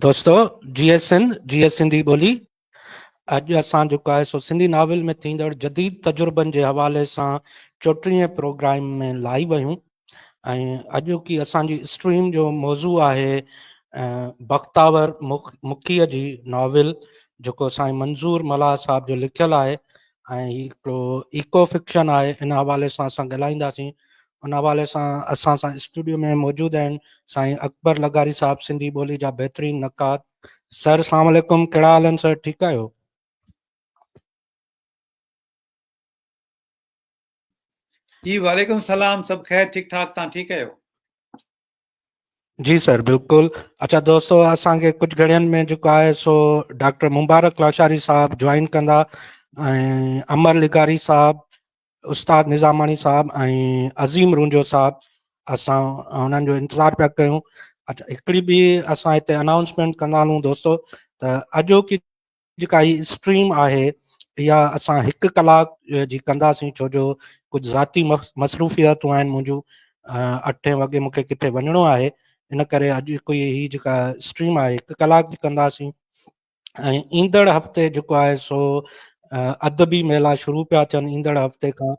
دوستو جيئي سنڌ جيئي سنڌي ٻولي اڄ اسان جيڪو آهي سو سنڌي ناول ۾ ٿيندڙ جديد تجربن جي حوالي سان 34 پروگرام ۾ لائيو آهيون ۽ اڄوڪي اسان جي اسٽريم جو موضوع آهي بختاور مکيء جي ناول جيڪو سائين منظور ملاح صاحب جو لکيل آهي ۽ هي هڪڙو ايڪو فڪشن آهي. ان حوالي سان اسان ڳالهائينداسين. ان حوالي سان اسان سان اسٽوڊيو ۾ موجود آهن سائين اڪبر لغاري صاحب، سنڌي ٻولي جا بهترين نقاد. سر السلام عليڪم، ڪهڙا حال آهن سر؟ ٺيڪ آهيو؟ جي وعليڪم السلام، سڀ خير، ٺيڪ ٺاڪ، تان ٺيڪ آهيو؟ جي سر بلڪل. اچھا دوستو، اسان کي ڪجهه گھڙين ۾ جيڪو آهي سو ڊاڪٽر مبارڪ لاشاري صاحب جوائن ڪندا ۽ امر لغاري صاحب، استاد نظاماڻي صاحب ۽ عظيم رونجو صاحب، اسان انهن جو انتظار پيا ڪيون. اچھا هڪڙي به اسان هتي انائونسمينٽ ڪندا هلون دوستو ته اڄوڪي جيڪا هي اسٽريم آهي اها اسان هڪ ڪلاڪ جي ڪنداسين، ڇو جو ڪجهه ذاتي مصروفيتون آهن منهنجون، اٺين وڳي مونکي ڪٿي وڃڻو آهي، ان ڪري اڄ ڪوئي هي جيڪا اسٽريم آهي هڪ ڪلاڪ جي ڪنداسين ۽ ايندڙ هفتي جيڪو آهي سو ادبي ميلا شروع پيا ٿين ايندڙ هفتي کان،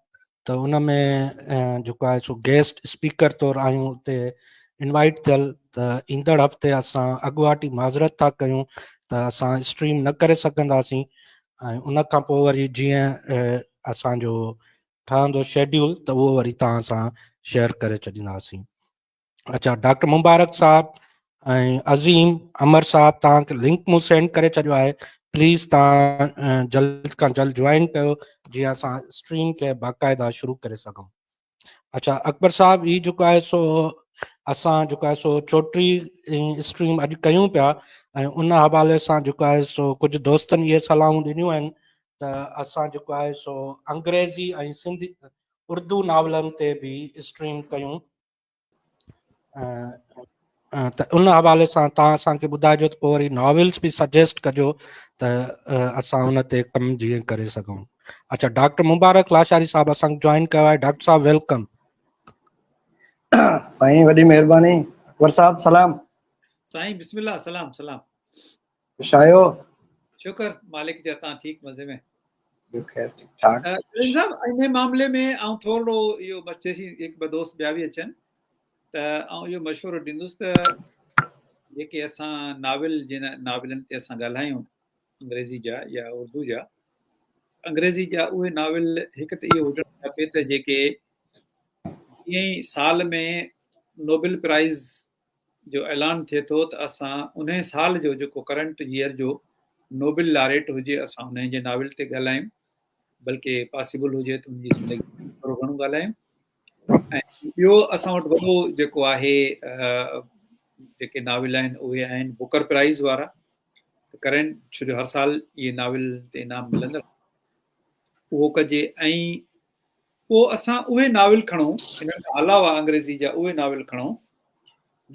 ته ان ۾ جيڪو آهي سو گيسٽ اسپيڪر طور آهيون اتي انوائٽ ٿيل، ته ايندڙ هفتي اسان اڳواٽ ئي معذرت ٿا ڪيون ته اسان اسٽريم نه ڪري سگهنداسين ۽ ان کان پوء وري جيئن اسانجو ٺهندو شيڊيول ته اهو وري توهان سان شيئر ڪري ڇڏينداسين. اچھا ڊاڪٽر مبارڪ صاحب ۽ عظيم امر صاحب، توهان کي لنڪ مون سينڊ ڪري ڇڏيو آهي، پليز توهان جلد کان جلد جوائن ڪيو جيئن اسان اسٽريم کي باقاعده شروع ڪري سگهون. اچھا اڪبر صاحب، هي جيڪو آهي سو اسان جيڪو آهي سو 34 اسٽريم اڄ ڪيون پيا ۽ ان حوالي سان جيڪو آهي سو ڪجهه دوستن اهي صلاحون ڏنيون آهن ته اسان جيڪو آهي سو انگريزي ۽ سنڌي اردو ناولن تي به اسٽريم ڪيون، ته ان حوالي سان توهان اسان کي ٻڌائجو ته پوء وري ناولس به سجيسٽ ڪجو ته اسان ان تي ڪم جيئن ڪري سگهون. اچھا ڊاڪٽر مبارڪ لاشاري صاحب اسان کي جوائن ڪيو آهي، ڊاڪٽر صاحب welcome. سائين وڏي مهرباني. اڪبر صاحب سلام. سائين بسم الله، سلام سلام. خوش آهيو؟ شڪر مالڪ جا، تان ٺيڪ مزي ۾؟ ٻيو خير ٺيڪ ٺاڪ. صاحب ان معاملي ۾ آئون ٿورڙو اهو جيسين هڪ ٻه دوست ٻيا به اچن ته آئون اهو مشورو ڏيندس ته جيڪي اسان ناول جن ناولن تي اسان ڳالهايون انگريزي جا يا اردو جا، انگريزي جا اهي ناول هڪ ته اهو هجڻ کپي ته جيڪي جيئن ئي سال ۾ نوبل پرائز جو اعلان ٿئي ٿو ته اسان انهي سال جو جيڪو ڪرنٽ ييئر جو نوبل لاريٽ هجي اسان انهي جي ناول تي ڳالهايون، بلڪه پاسيبل هجي ته ان جي زندگي تي ٿورو گهڻو ڳالهايون. ۽ ٻيو اسان وٽ وڏو جيڪو آهي جيڪي ناول آهن اهي آهن بڪر پرائز وارا، ته ڪرنٽ ڇو جو هر سال اهي ناول تي انعام ملندڙ اهو ڪجي. ۽ پوء اسان اهي ناول کڻون، انهن کان علاوه انگريزي جا اهي ناول کڻون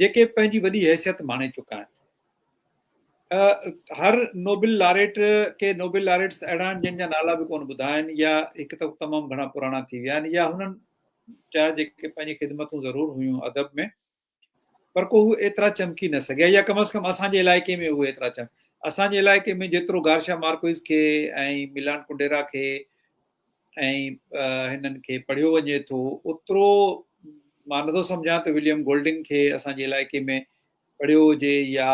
جيڪي پنهنجي وڏي حيثيت ماڻي چڪا آهن. هر نوبل لاريٽ، ڪي نوبل لاريٽس اهڙا آهن جن جا نالا به ڪونه ٻڌا آهن يا هڪ ته تمام گهڻا پراڻا ٿي ويا آهن يا هنن جا جيڪي پنهنجي خدمتون ضرور هيون ادب ۾ پر ڪو هو ايترا چمڪي نه سگهيا يا ڪم از ڪم اسان جي علائقي ۾ اهي ايترا چم اسان جي علائقي ۾ جيترو گارشا مارڪوئز کي ۽ ميلان ڪنڊيرا کي ۽ هنن کي پڙهيو وڃي ٿو اوترو مان نٿو سمجهان ته وليم گولڊنگ کي اسان جي علائقي ۾ پڙهيو هجي يا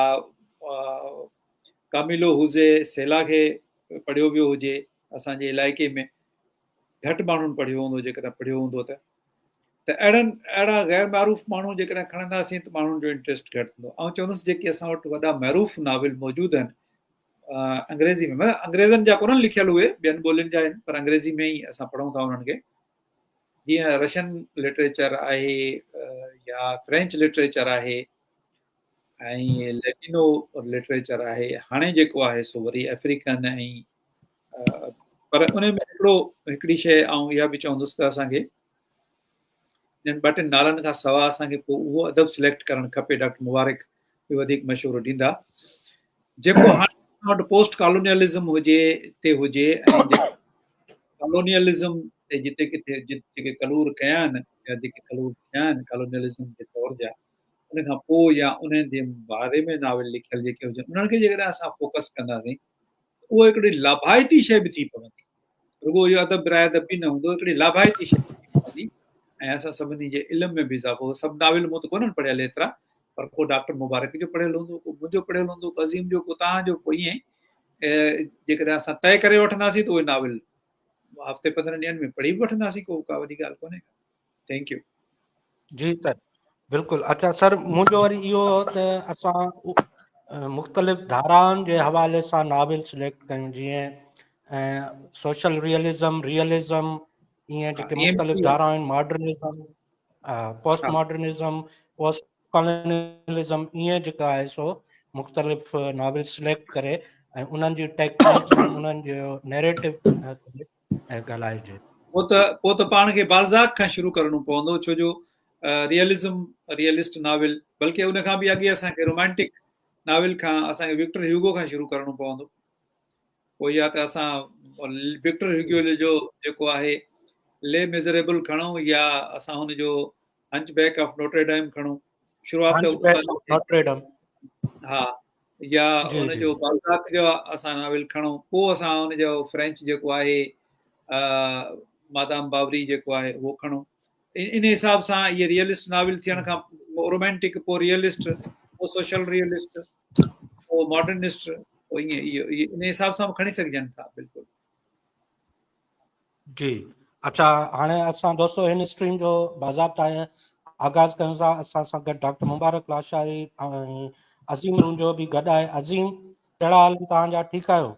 ڪاميلو هوزي سيلا کي پڙهيو ويو هجي. اسان جي علائقي ۾ گهٽ ماڻهن پڙهيو هوندو، جيڪڏهن پڙهيو هوندو ته. ته اهڙن اهڙا غير معروف ماڻهو جيڪڏهن کڻنداسين ته ماڻهن جو انٽريسٽ گهٽ ٿيندو. آئون چوندس جيڪي اسان وٽ وڏا معروف ناول موجود آهن انگريزي ۾، مطلب انگريزن جا ڪونهن لکيل، اهي ٻين ٻولين جا آهن پر انگريزي ۾ ئي اسان پڙهون ٿا انهن کي، جيئن رشين لٽريچر آهي يا فرينچ لٽريچر آهي ۽ ليٽينو لٽريچر آهي، هاڻي جيڪو آهي سو وري آفريڪن ۽ پر ان ۾ هڪڙي شيء آئون اها به چوندس ته اسان کي انهن ٻه ٽن نالن کان سواء اسان کي پوء اهو ادب سليڪٽ ڪرڻ کپي، ڊاڪٽر مبارڪ به وڌيڪ مشورو ڏيندا، جيڪو هاڻي اسان وٽ پوسٽ ڪالونيلزم هجي تي هجي ۽ ڪالونيلزم تي جتي ڪٿي جيڪي ڪلور ڪيا آهن يا جيڪي ڪلور ٿيا آهن ڪالونيلزم جي دور جا، ان کان پوء يا انهن جي باري ۾ ناول لکيل جيڪي هجن انهن کي جيڪڏهن اسان فوڪس ڪنداسين اهو هڪڙي لاڀائتي شيء به ٿي پوندي رڳو اهو ادب براء ادب به نه هوندو هڪڙي لاڀائتي شيء ٿي پوندي ۽ اسان سڀني جي علم ۾ به اضافو سڀ ناول مون ته ڪونهن پڙهيل ايترا پر ڪو ڊاڪٽر مبارڪ جو پڙهيل هوندو ڪو منهنجو پڙهيل هوندو ڪو عظيم جو ڪو توهان جو ڪو ائين جيڪڏهن اسان طئي ڪري وٺنداسين ته اهي ناول هفتي 15 ڏينهن ۾ پڙهي به وٺنداسين ڪو ڪا وڏي ڳالهه ڪونهي thank you جي سر بلڪل اچھا سر منهنجو وري اهو هو ته اسان مختلف ڌارائن جي حوالي سان ناول سليڪٽ ڪيون جيئن سوشل ريئلزم ريئلزم ائين جيڪي مختلف ڌارائون آهن modernism post modernism post colonialism ائين جيڪا آهي سو مختلف ناول سليڪٽ ڪري ۽ انهن جي ٽيڪنيڪس انهن جو نيريٽو ۽ ڳالهائجي. پوء ته پوء ته پاڻ کي بالزاڪ کان شروع ڪرڻو پوندو ڇو جو ريئلزم ريئلسٽ ناول بلڪه ان کان به اڳي اسان کي رومانٽڪ ناول کان اسان کي وڪٽر هيوگو کان شروع ڪرڻو پوندو پوء يا ته اسان وڪٽر هيوگو جو جيڪو آهي لي ميزريبل کڻون يا اسان هن جو هنچ بيڪ آف نوٽريڊائم کڻون شروعات ته ها يا ان جو بالزاڪ جو اسان ناول کڻون پوء اسان ان جو فرينچ جيڪو آهي مادام باوري جيڪو آهي اهو کڻون ان حساب سان اهي ريئلسٽ ناول ٿيڻ کان رومانٽڪ پوء ريئلسٽ پوء سوشل ريئلسٽ پوء ماڊرنسٽ پوء ائين اهو ان حساب سان کڻي سگهجن ٿا بلڪل جي اچھا هاڻي اسان دوستو هن اسٽريم جو باضابطا آغاز ڪيون ٿا اسان سان گڏ ڊاڪٽر مبارڪ لاشاري ۽ عظيم رونجو به گڏ آهي عظيم ڪهڙا حال آهن توهان جا ٺيڪ آهيو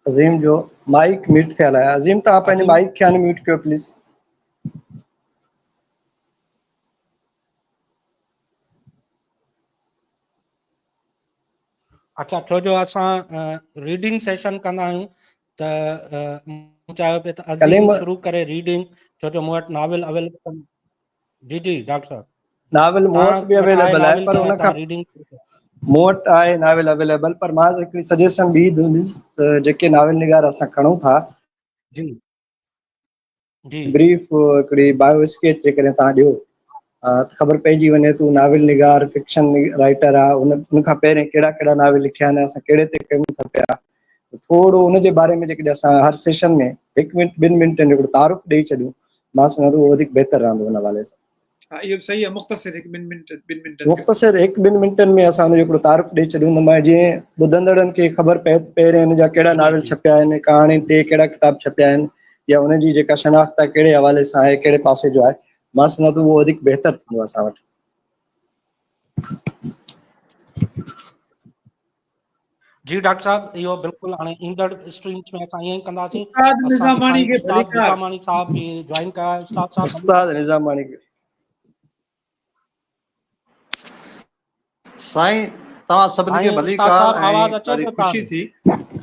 عظيم جو مائيڪ ميوٽ ٿيل آهي عظيم توهان پنهنجي مائيڪ کي ان ميوٽ ڪيو پليز اچھا ڇو جو اسان ريڊنگ سيشن ڪندا آهيون ته مون چاهيو پئي ته عظيم شروع ڪري ريڊنگ ڇو جو مون وٽ ناول اويليبل جي جي ڊاڪٽر صاحب ناول مون وٽ به اويليبل آهي پر ان کان ريڊنگ مون وٽ آهي ناول اويليبل پر مان هڪڙي سجيشن ٻي ڏيندس ته جيڪي ناول نگار اسان کڻون ٿا جي جي بريف هڪڙي بايو اسڪيچ جيڪڏهن توهان ڏيو ته خبر پئجي وڃي ته ناول نگار فڪشن رائٽر آ ان ان کان پهرين ڪهڙا ڪهڙا ناول لکيا آهن اسان ڪهڙي تي ڪيون ٿا پيا ٿورو ان جي باري ۾ جيڪڏهن اسان هر سيشن ۾ هڪ منٽ ٻن منٽن جو هڪڙو تعارف ڏئي ڇڏيون مان سمجهان ٿو اهو وڌيڪ بهتر رهندو ان حوالي سان ها اهو به صحيح آهي مختصر هڪ ٻن منٽ ٻن منٽن مختصر هڪ ٻن منٽن ۾ اسان ان جو هڪڙو تعارف ڏئي ڇڏيون ته جيئن ٻڌندڙن کي خبر پئي ته پهرين هن جا ڪهڙا ناول ڇپيا آهن ڪهاڻين تي ڪهڙا ڪتاب ڇپيا آهن يا ان جي جيڪا شناخت آهي ڪهڙي حوالي سان آهي ڪهڙي پاسي جو آهي مان سمجهان ٿو اهو وڌيڪ بهتر ٿيندو اسان وٽ جي ڊاڪٽر صاحب اهو بلڪل هاڻي ايندڙ اسٽريمز ۾ اسان ائين ئي ڪنداسين استاد نظاماڻي کي استاد نظاماڻي صاحب به جوائن ڪيا استاد صاحب استاد نظاماڻي کي سائين توهان سڀني کي ڀليڪار ۽ ڏاڍي خوشي ٿي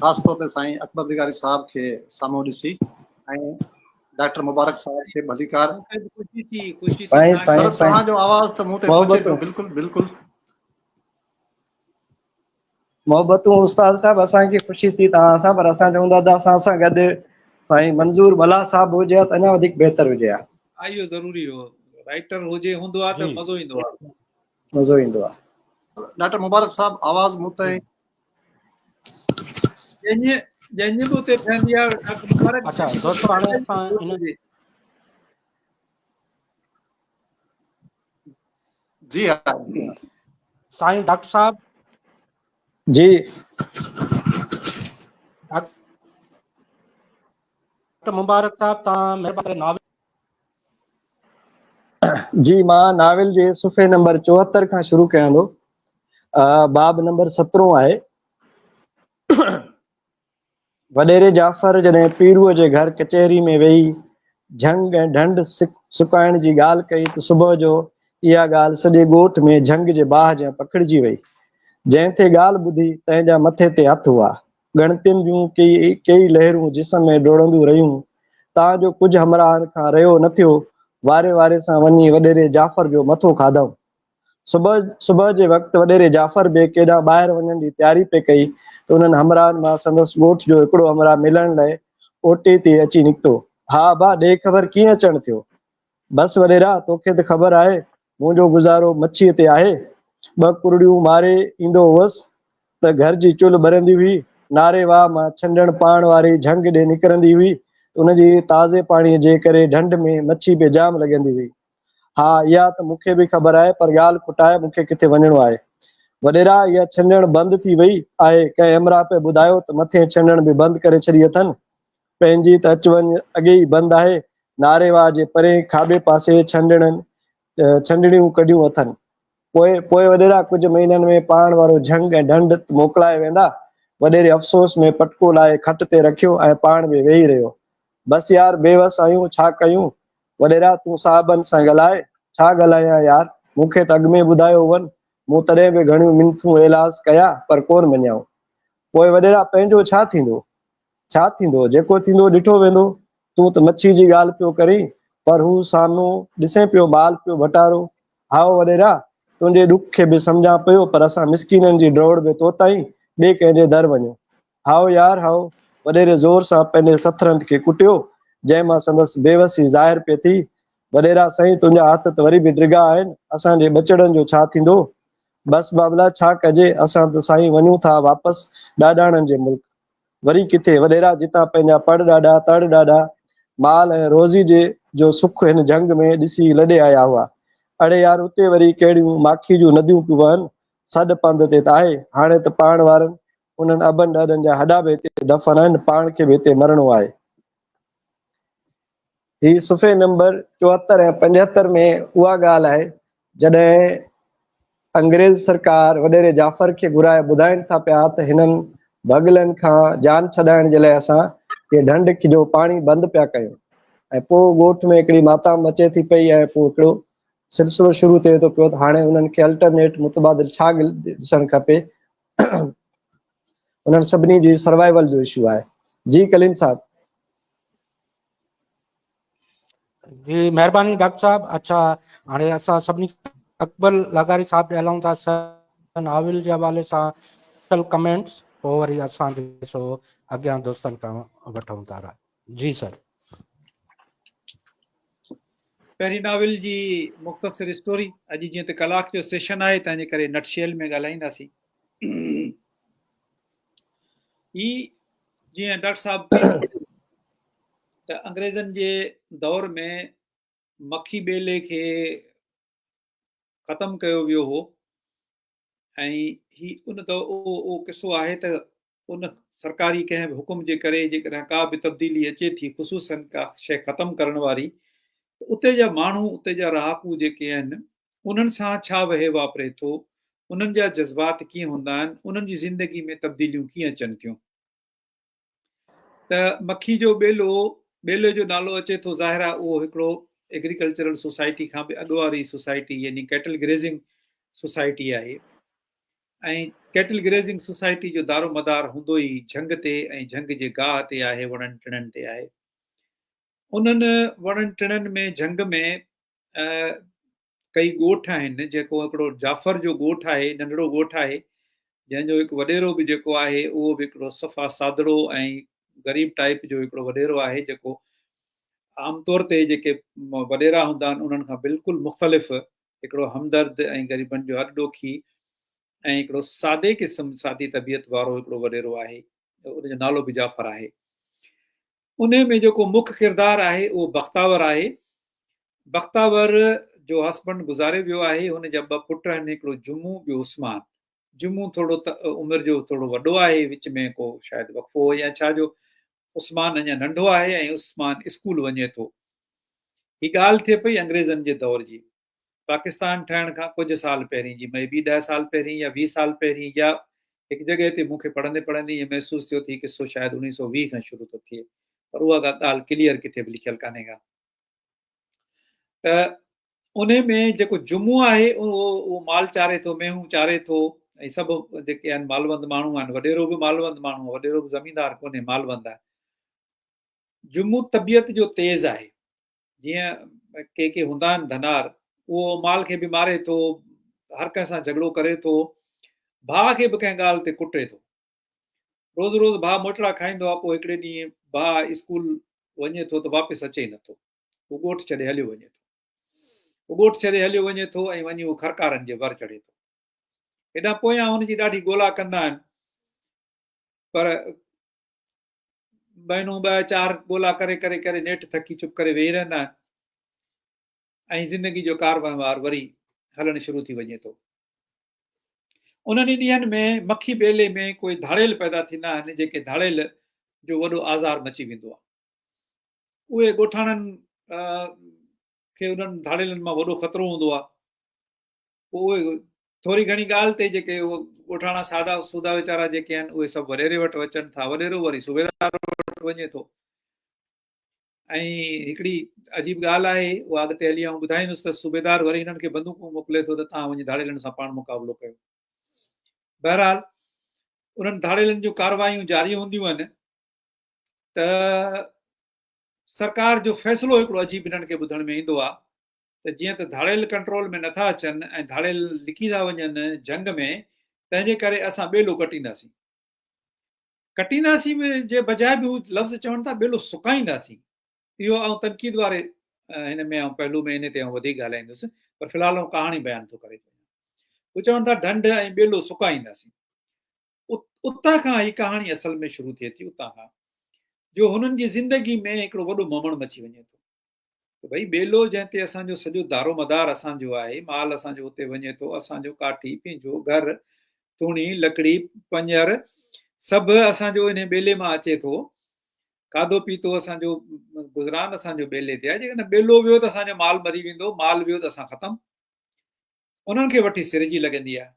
خاص طور تي سائين اڪبر لغاري صاحب کي سامهون ڏسي ۽ ڊاڪٽر مبارڪ صاحب کي ڀليڪار خوشي ٿي خوشي ٿي سر توهان جو آواز ته مون تي پهچي ٿو بلڪل بلڪل محبتون استاد صاحب اسان کي خوشي ٿي توهان سان پر اسان چئون ٿا ته اسان سان گڏ سائين منظور ملاح صاحب هجي ها ته اڃا وڌيڪ بهتر هجي ها. اهو ضروري هو رائيٽر هجي هوندو آ ته مزو ايندو آ. مزو ايندو آ. ڊاڪٽر مبارڪ صاحب آواز مون تائين. ڄڃ ڄڃ به اتي ٺهندي آ ڊاڪٽر مبارڪ. اڇا دوستو هاڻي اسان ان جي ها سائين ڊاڪٽر صاحب جي ڊاڪٽر مبارڪ صاحب تان مهرباني ڪري ناول جي مان ناول جي صفحي نمبر 74 کان شروع ڪيان ٿو باب نمبر 17 آهي وڏيري جعفر جڏهن پيروء جي گهر ڪچهري ۾ ويهي جهنگ ۽ ڍنڍ سڪائڻ جي ڳالهه ڪئي ته صبح جو اها ڳالهه سڄي ڳوٺ ۾ جهنگ جي باهه جيان پکڙجي وئي. جنهن ٿي ڳالهه ٻڌي، تنهن جا مٿي تي هٿ هئا. ڳڻتين جون ڪيئي لهرون جسم ۾ ڊوڙنديون رهيون، تان جو ڪجهه همراهن کان رهيو نه ٿيو، واري واري سان وڃي وڏيري جعفر جو مٿو کاڌائون. صبح صبح جي وقت وڏيري جعفر به ڪيڏانهن ٻاهر وڃڻ جي تياري پئي ڪئي ته انهن همراهن مان سندس ڳوٺ جو هڪڙو همراهه ملڻ لئه اوٽي تي اچي نڪتو. ها ابا، ڏي خبر ڪيئن اچڻ ٿيو؟ بس وڏيرا، توکي ته خبر آهي، منهنجو گذارو مڇيء تي آهي. ٻه ڪرڙيون ماري ايندو هئس ته گهر جي چلهه ٻرندي هئي. ناري واهه مان ڇنڊڻ پاڻ واري جهنگ ڏي نڪرندي هئي ته ان جي تازي پاڻيء جي ڪري ڍنڍ ۾ مڇي به جام لڳندي هئي. ها، اها ته مون کي به خبر آهي، پر ڳالهه کٽائي مون کي ڪٿي وڃڻو آهي. وڏيرا، اها ڇنڊڻ بند ٿي وئي آهي. ڪنهن همراهه پئي ٻڌايو ته مٿين ڇنڊڻ به بند ڪري ڇڏي اٿن. پنهنجي ته اچ وڃ اڳي ئي بند آهي. ناري واهه جي پرئين کاٻي پاسي ڇنڊڻن ڇنڊڻيون ڪڍيون اٿن. پوء پوء وڏيرا ڪجهه مهينن ۾ پاڻ وارو جهنگ ۽ ڍنڍ ته موڪلائي ويندا. وڏيري افسوس ۾ پٽڪو لاهي کٽ تي رکيو ۽ پاڻ به ويهي رهيو. بس يار بي وس آهيون ڇا ڪيون. وڏيرا تون صاحبن سان ڳالهاء. ڇا ڳالهايان يار، مون کي ته اڳ ۾ ٻڌايو هئن. مون تڏهن به گهڻيون منٿون ايلاز ڪيا پر ڪونه مڃيائون. پوء وڏيرا پنهنجو ڇا ٿيندو؟ ڇا ٿيندو؟ جيڪو ٿيندو ڏٺو ويندو. تون ته مڇي جي ڳالهه پيو ڪرين، پر هو سامهون ڏسين پيو مال پيو ڀٽارو. هائو وڏيرا، تنهنجي ڏک کي به سمجهان پيو، پر اسان مسڪينن جي ڊوڙ به تو تائين، ٻئي ڪنهن جي در وڃون. هائو يار هائو، وڏيري زور سان پنهنجي سترنت کي ڪٽيو، جنهن مان سندس بيوسي ظاهر پئي ٿي. وڏيرا سائين، تنهنجا هٿ ته وري به ڊگها آهن، اسان جي ٻچڙن جو ڇا ٿيندو؟ بس بابلا، ڇا ڪجي، اسان ته سائين وڃون ٿا واپس ڏاڏاڻن جي ملڪ. وري ڪٿي وڏيرا جتان پنهنجا پڙ ڏاڏا، تڙ ڏاڏا، مال ۽ روزي جي جو سک هن جهنگ ۾ ڏسي لڏي آيا هئا. اڙي يار اتي وري ڪهڙيون ماکي جون نديون پيون وهن، سڏ پنڌ تي ته آهي، هاڻي ته پاڻ وارن انهن ابن ڏاڏن جا هڏا به هتي دفن آهن، پاڻ کي به هتي مرڻو آهي. هي صفحي نمبر 74 ۽ 75 ۾ اها ڳالهه آهي، جڏهن انگريز سرڪار وڏيري جعفر کي گهرائي ٻڌائين ٿا پيا ته هنن ڀڳلن کان جان ڇڏائڻ جي لاء اسان هي ڍنڍ جو پاڻي بند پيا ڪيون ۽ پوء ڳوٺ ۾ هڪڙي ماتام مچي ٿي پئي ۽ پوء هڪڙو سلسلو شروع ٿئي ٿو پيو ته هاڻي انهن کي الٽرنيٽ متبادل ڇا ڏسڻ کپي. انهن سڀني جي سروائيول جو اشو آهي. جي ڪليم صاحب. جي مهرباني ڊاڪٽر صاحب. اڇا هاڻي اسان سڀني اڪبر لغاري صاحب ڏي هلون ٿا سر ناول جي حوالي سان اسپيشل ڪمينٽس پوء وري اسان سو اڳيان دوستن کان وٺون ٿا راء. جي سر. پهرين ناول جي مختصر اسٽوري. اڄ جيئن ته ڪلاڪ جو سيشن آهي تنهن جي ڪري نٽ شيل ۾ ڳالهائينداسين. هي جيئن ڊاڪٽر صاحب ته انگريزن جي دور ۾ مکي ٻيلي کي ختم ڪيو ويو هو ۽ هي ان دور اهو قصو آهي ته ان سرڪاري ڪنهن به حڪم جي ڪري جيڪڏهن ڪا به تبديلي اچي ٿي خصوصن ڪا شيء ختم ڪرڻ واري ته اتي جا ماڻهو اتي جا رهاڪو جيڪي آهن انهن سان ڇا وهي واپري ٿو انهن جا جذبات ڪيئن هوندا آهن انهن جي زندگي ۾ تبديليون ڪيئن اچن ٿيون ته مکي جو ٻيلو، ٻيلي جو نالو اچي ٿو ظاهر آهي اهو هڪڙو ايگريڪلچرل سوسائٽي کان به اڳ واري سوسائٽي يعني ڪيٽل گريزنگ سوسائٽي آهي ۽ ڪيٽل گريزنگ سوسائٽي جو دارو مدار هوندو ئي جهنگ تي ۽ جهنگ جي گاهه تي آهي وڻن ٽڻن تي آهي انهن وڻن ٽڻن ۾ جهنگ ۾ ڪئي ڳوٺ آهن جيڪو هڪڙو جعفر جو ڳوٺ آهي ننڍڙو ڳوٺ آهي جنهن جو هڪ وڏيرو به جيڪو آهي اهو به هڪڙو صفا سادڙو ۽ غريب ٽائپ جو هڪڙو وڏيرو آهي جيڪو عام طور تي جيڪي وڏيرا هوندا آهن انهن کان بلڪل مختلف هڪڙو همدرد ۽ غريبن جو هڏ ڏوکي ۽ هڪڙو سادي قسم سادي طبيعت وارو هڪڙو وڏيرو آهي ان جو نالو به جعفر آهي ان ۾ جيڪو مک ڪردار آهي اهو بختاور آهي بختاور جو هسبنڊ گذاري ويو آهي، هن جا ٻه پٽ آهن، هڪڙو جمعو ٻيو عثمان. جمعو ٿورو عمر جو ٿورو وڏو آهي، وچ ۾ ڪو شايد وقفو هو يا ڇا جو، عثمان اڃا ننڍو آهي ۽ عثمان اسڪول وڃي ٿو. هي ڳالهه ٿئي پئي انگريزن جي دور جي. پاڪستان ٺهڻ کان ڪجهه سال پهرين جي، مي بي 10 سال پهرين يا 20 سال پهرين يا هڪ جڳهه تي مون کي پڙهندي پڙهندي ائين محسوس ٿيو ته هي قصو شايد 1920 کان شروع ٿو ٿئي، پر اها ڳالهه ڪليئر ڪٿي به لکيل ڪانهي ڪا. ته انهي ۾ جيڪو جمعو آهي اهو اهو مال چاري ٿو مينهون چاري ٿو ۽ سڀ جيڪي آهن مالوند ماڻهو آهن وڏيرو به مالوند ماڻهو آهي وڏيرو به زميندار ڪونهي مالوند آهي جمعو طبيعت جو تيز آهي جيئن ڪي ڪي هوندا آهن ڌنار اهو مال کي به ماري ٿو هر ڪنهن سان جهڳڙو ڪري ٿو ڀاء کي به ڪنهن ڳالهه تي ڪٽي ٿو روز روز ڀاء موچڙا کائيندو آهي پوء هڪڙي ڏينهن ڀاء اسڪول وڃي ٿو ته واپس اچي ئي نٿو. هو ڳوٺ ڇڏي هليو وڃي ٿو. هو ڳوٺ ڇڏي هليو وڃي ٿو ۽ وڃي هو خرڪارن جي ور چڙهي ٿو. هيڏانهن پويان هن جي ڏاڍي ڳولا ڪندا آهن پر مهينو ٻه چار ڳولا ڪري ڪري ڪري نيٺ ٿڪي چپ ڪري ويهي رهندا آهن ۽ زندگي جو ڪار وهنوار وري هلڻ شروع ٿي وڃي ٿو. انهن ئي ڏينهن ۾ مکي ٻيلي ۾ ڪوئي ڌاڙيل پيدا ٿيندا آهن جيڪي ڌاڙيل جو وڏو آزار مچي ويندو آهي. اهي ڳوٺاڻن کي انهن ڌاڙيلن مان وڏو خطرو هوندو آهي. پوء اهي ٿوري گهڻي ڳالهه تي جيڪي ڳوٺاڻا سادا سودا ويچارا جيڪي آهن اهي سڀ وڏيري وٽ اچن ٿا. وڏيرو وري صوبيدار وٽ وڃي ٿو. ۽ هڪڙي عجيب ڳالهه آهي اها اڳتي هلي آئون ٻڌائيندس ته صوبيدار وري هنن کي بندوقون موڪلي ٿو ته توهان وڃي ڌاڙيلن سان پاڻ مقابلو ڪيو. بهرحال انهن ڌاڙيلن جون ڪاروايون جاري هونديون آهن ته سرڪار جو فيصلو هڪڙو عجيب هنن کي ٻڌڻ ۾ ايندو آهي ته جيئن ته ڌاڙيل ڪنٽرول ۾ نٿا اچن ۽ ڌاڙيل لڪي ٿا وڃن جهنگ ۾ تنهن جي ڪري اسان ٻيلو ڪٽينداسين. ڪٽينداسين جي بجاء به هو لفظ چون ٿا ٻيلو سڪائينداسين. اهو آئون تنقيد واري هن ۾ آئون پهلو ۾ ان تي آئون وڌيڪ ڳالهائيندس پر في الحال آئون ڪهاڻي بيان ٿو ڪري وڃان. هو چون ٿا ڍنڍ ۽ ٻيلو سڪائينداسين. اتان کان هي ڪهاڻي اصل ۾ شروع ٿئي ٿي اتان کان جو هنن جي زندگي ۾ هڪڙو وڏو ممڻ مچي وڃي ٿو. ته ڀئي ٻيلو جنهن تي اسان جو سڄو دارو مدار اسان جو آهي، مال اسان جو اتي وڃي ٿو، اسان جو ڪاٺي، پنهنجو گهر، توڻي، لڪڙي، پڃر سڀ اسان جو انهي ٻيلي مان اچي ٿو، کاڌو پيتو اسان جو گذران اسان جو ٻيلي تي آهي، جيڪڏهن ٻيلو ويو ته اسان جو مال مري ويندو، مال ويو ته اسان ختم. انهن کي وٺي سر جي لڳندي آهي.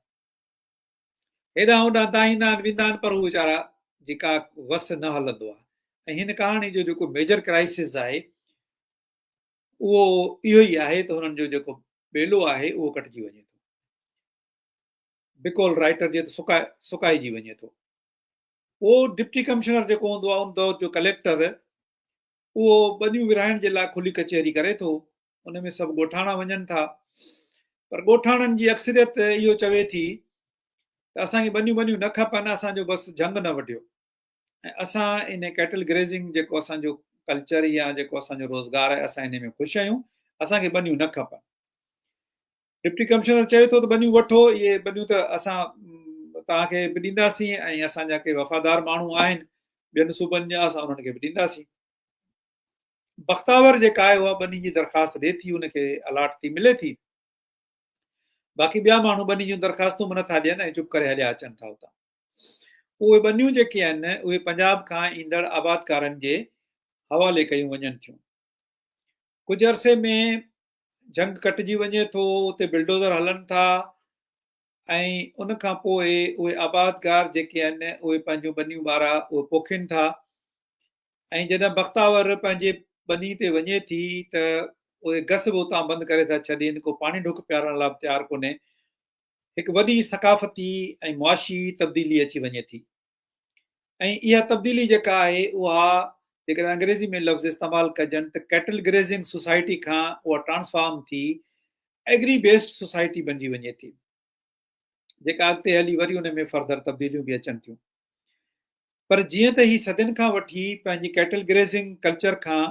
هيڏانهن هوڏانهن دانهيندا آهن ويندا آهن پر هو ويچارا جي ڪا وس نه هلندو آهي ۽ هن ڪهاڻي جو جيڪو ميجر ڪرائسس آهي اهو اهو ئي آهي ته هنن جو جيڪو ٻيلو آهي اهو ڪٽجي وڃي ٿو بقول رائٽر جي ته سڪائي سڪائجي وڃي ٿو پوء ڊپٽي ڪمشنر جيڪو هوندو آهي ان دور جو ڪليڪٽر اهو ٻنيون ورهائڻ جي لاء کلي ڪچهري ڪري ٿو ان ۾ سڀ ڳوٺاڻا وڃن ٿا پر ڳوٺاڻن جي اڪثريت اهو چوي ٿي ته اسان کي ٻنيون ٻنيون نه کپن اسان جو بس جهنگ نه وڍيو ۽ اسان ان ڪيٽل گريزنگ جيڪو اسان جو ڪلچر يا جيڪو اسان جو روزگار آهي اسان ان ۾ خوش آهيون اسان کي ٻنيون نه کپن ڊپٽي ڪمشنر چوي ٿو ته ٻنيون وٺو اهي ٻنيون ته اسان توهان کي به ڏينداسين ۽ اسان جا ڪي وفادار ماڻهو آهن ٻين صوبن جا اسان انهن کي به ڏينداسين بختاور جيڪا آهي اها ٻني جي درخواست ڏي ٿي ان کي الاٽ ٿي ملي ٿي باقي ٻيا ماڻهو ٻني جون درخواستون به نٿا ڏين ۽ چپ ڪري هليا اچن ٿا اتان اهي ٻنيون جيڪي آهن اهي پنجاب کان ايندڙ آبادڪارن جي حوالي ڪيون وڃن ٿيون ڪجهه عرصي ۾ جهنگ ڪٽجي وڃي ٿو اتي بلڊوزر هلن ٿا ۽ ان کان پوء اهي آبادگار جيڪي آهن اهي پنهنجون ٻنيون ٻارا اهي پوکين ٿا ۽ جڏهن بختاور پنهنجي ٻني تي وڃي ٿي ته اهي گس به اتان بند ڪري ٿا ڇڏين ڪو پاڻي ڍڪ پيارڻ لاء به تيار ڪونهي هڪ وڏي ثقافتي ۽ معاشي تبديلي اچي وڃي ٿي ۽ اها تبديلي جيڪا آهي اها جيڪڏهن انگريزي ۾ لفظ استعمال ڪجن ته ڪيٽل گريزنگ سوسائٽي کان اها ٽرانسفارم ٿي ايگري بيسڊ سوسائٽي بنجي وڃي ٿي جيڪا اڳتي هلي وري ان ۾ فردر تبديليون به اچن ٿيون پر جيئن ته هي صدين کان وٺي پنهنجي ڪيٽل گريزنگ ڪلچر کان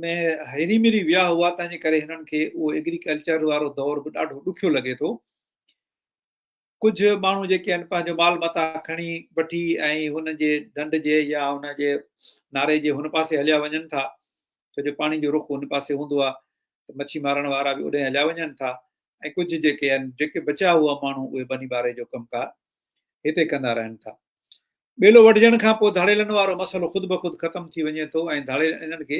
۾ هري مري ويا هئا تنهن جي ڪري هنن کي اهو ايگريڪلچر وارو دور به ڏاڍو ڏکيو لڳي ٿو ڪجهه ماڻهو جيڪي آهن پنهنجو مال متاع کڻي وٺي ۽ هن جي ڍنڍ جي يا هن جي ناري جي هن پاسي هليا وڃن ٿا ڇو جو پاڻي جو رخ هن پاسي هوندو آهي ته مڇي مارڻ وارا به اوڏانهن هليا وڃن ٿا ۽ ڪجهه جيڪي آهن جيڪي بچيا هئا ماڻهو اهي ٻني ٻاري جو ڪم ڪار هتي ڪندا رهن ٿا. ٻيلو وڍجڻ کان پوء ڌاڙيلن وارو مسئلو خود بخود ختم ٿي وڃي ٿو ۽ ڌاڙيل انهن کي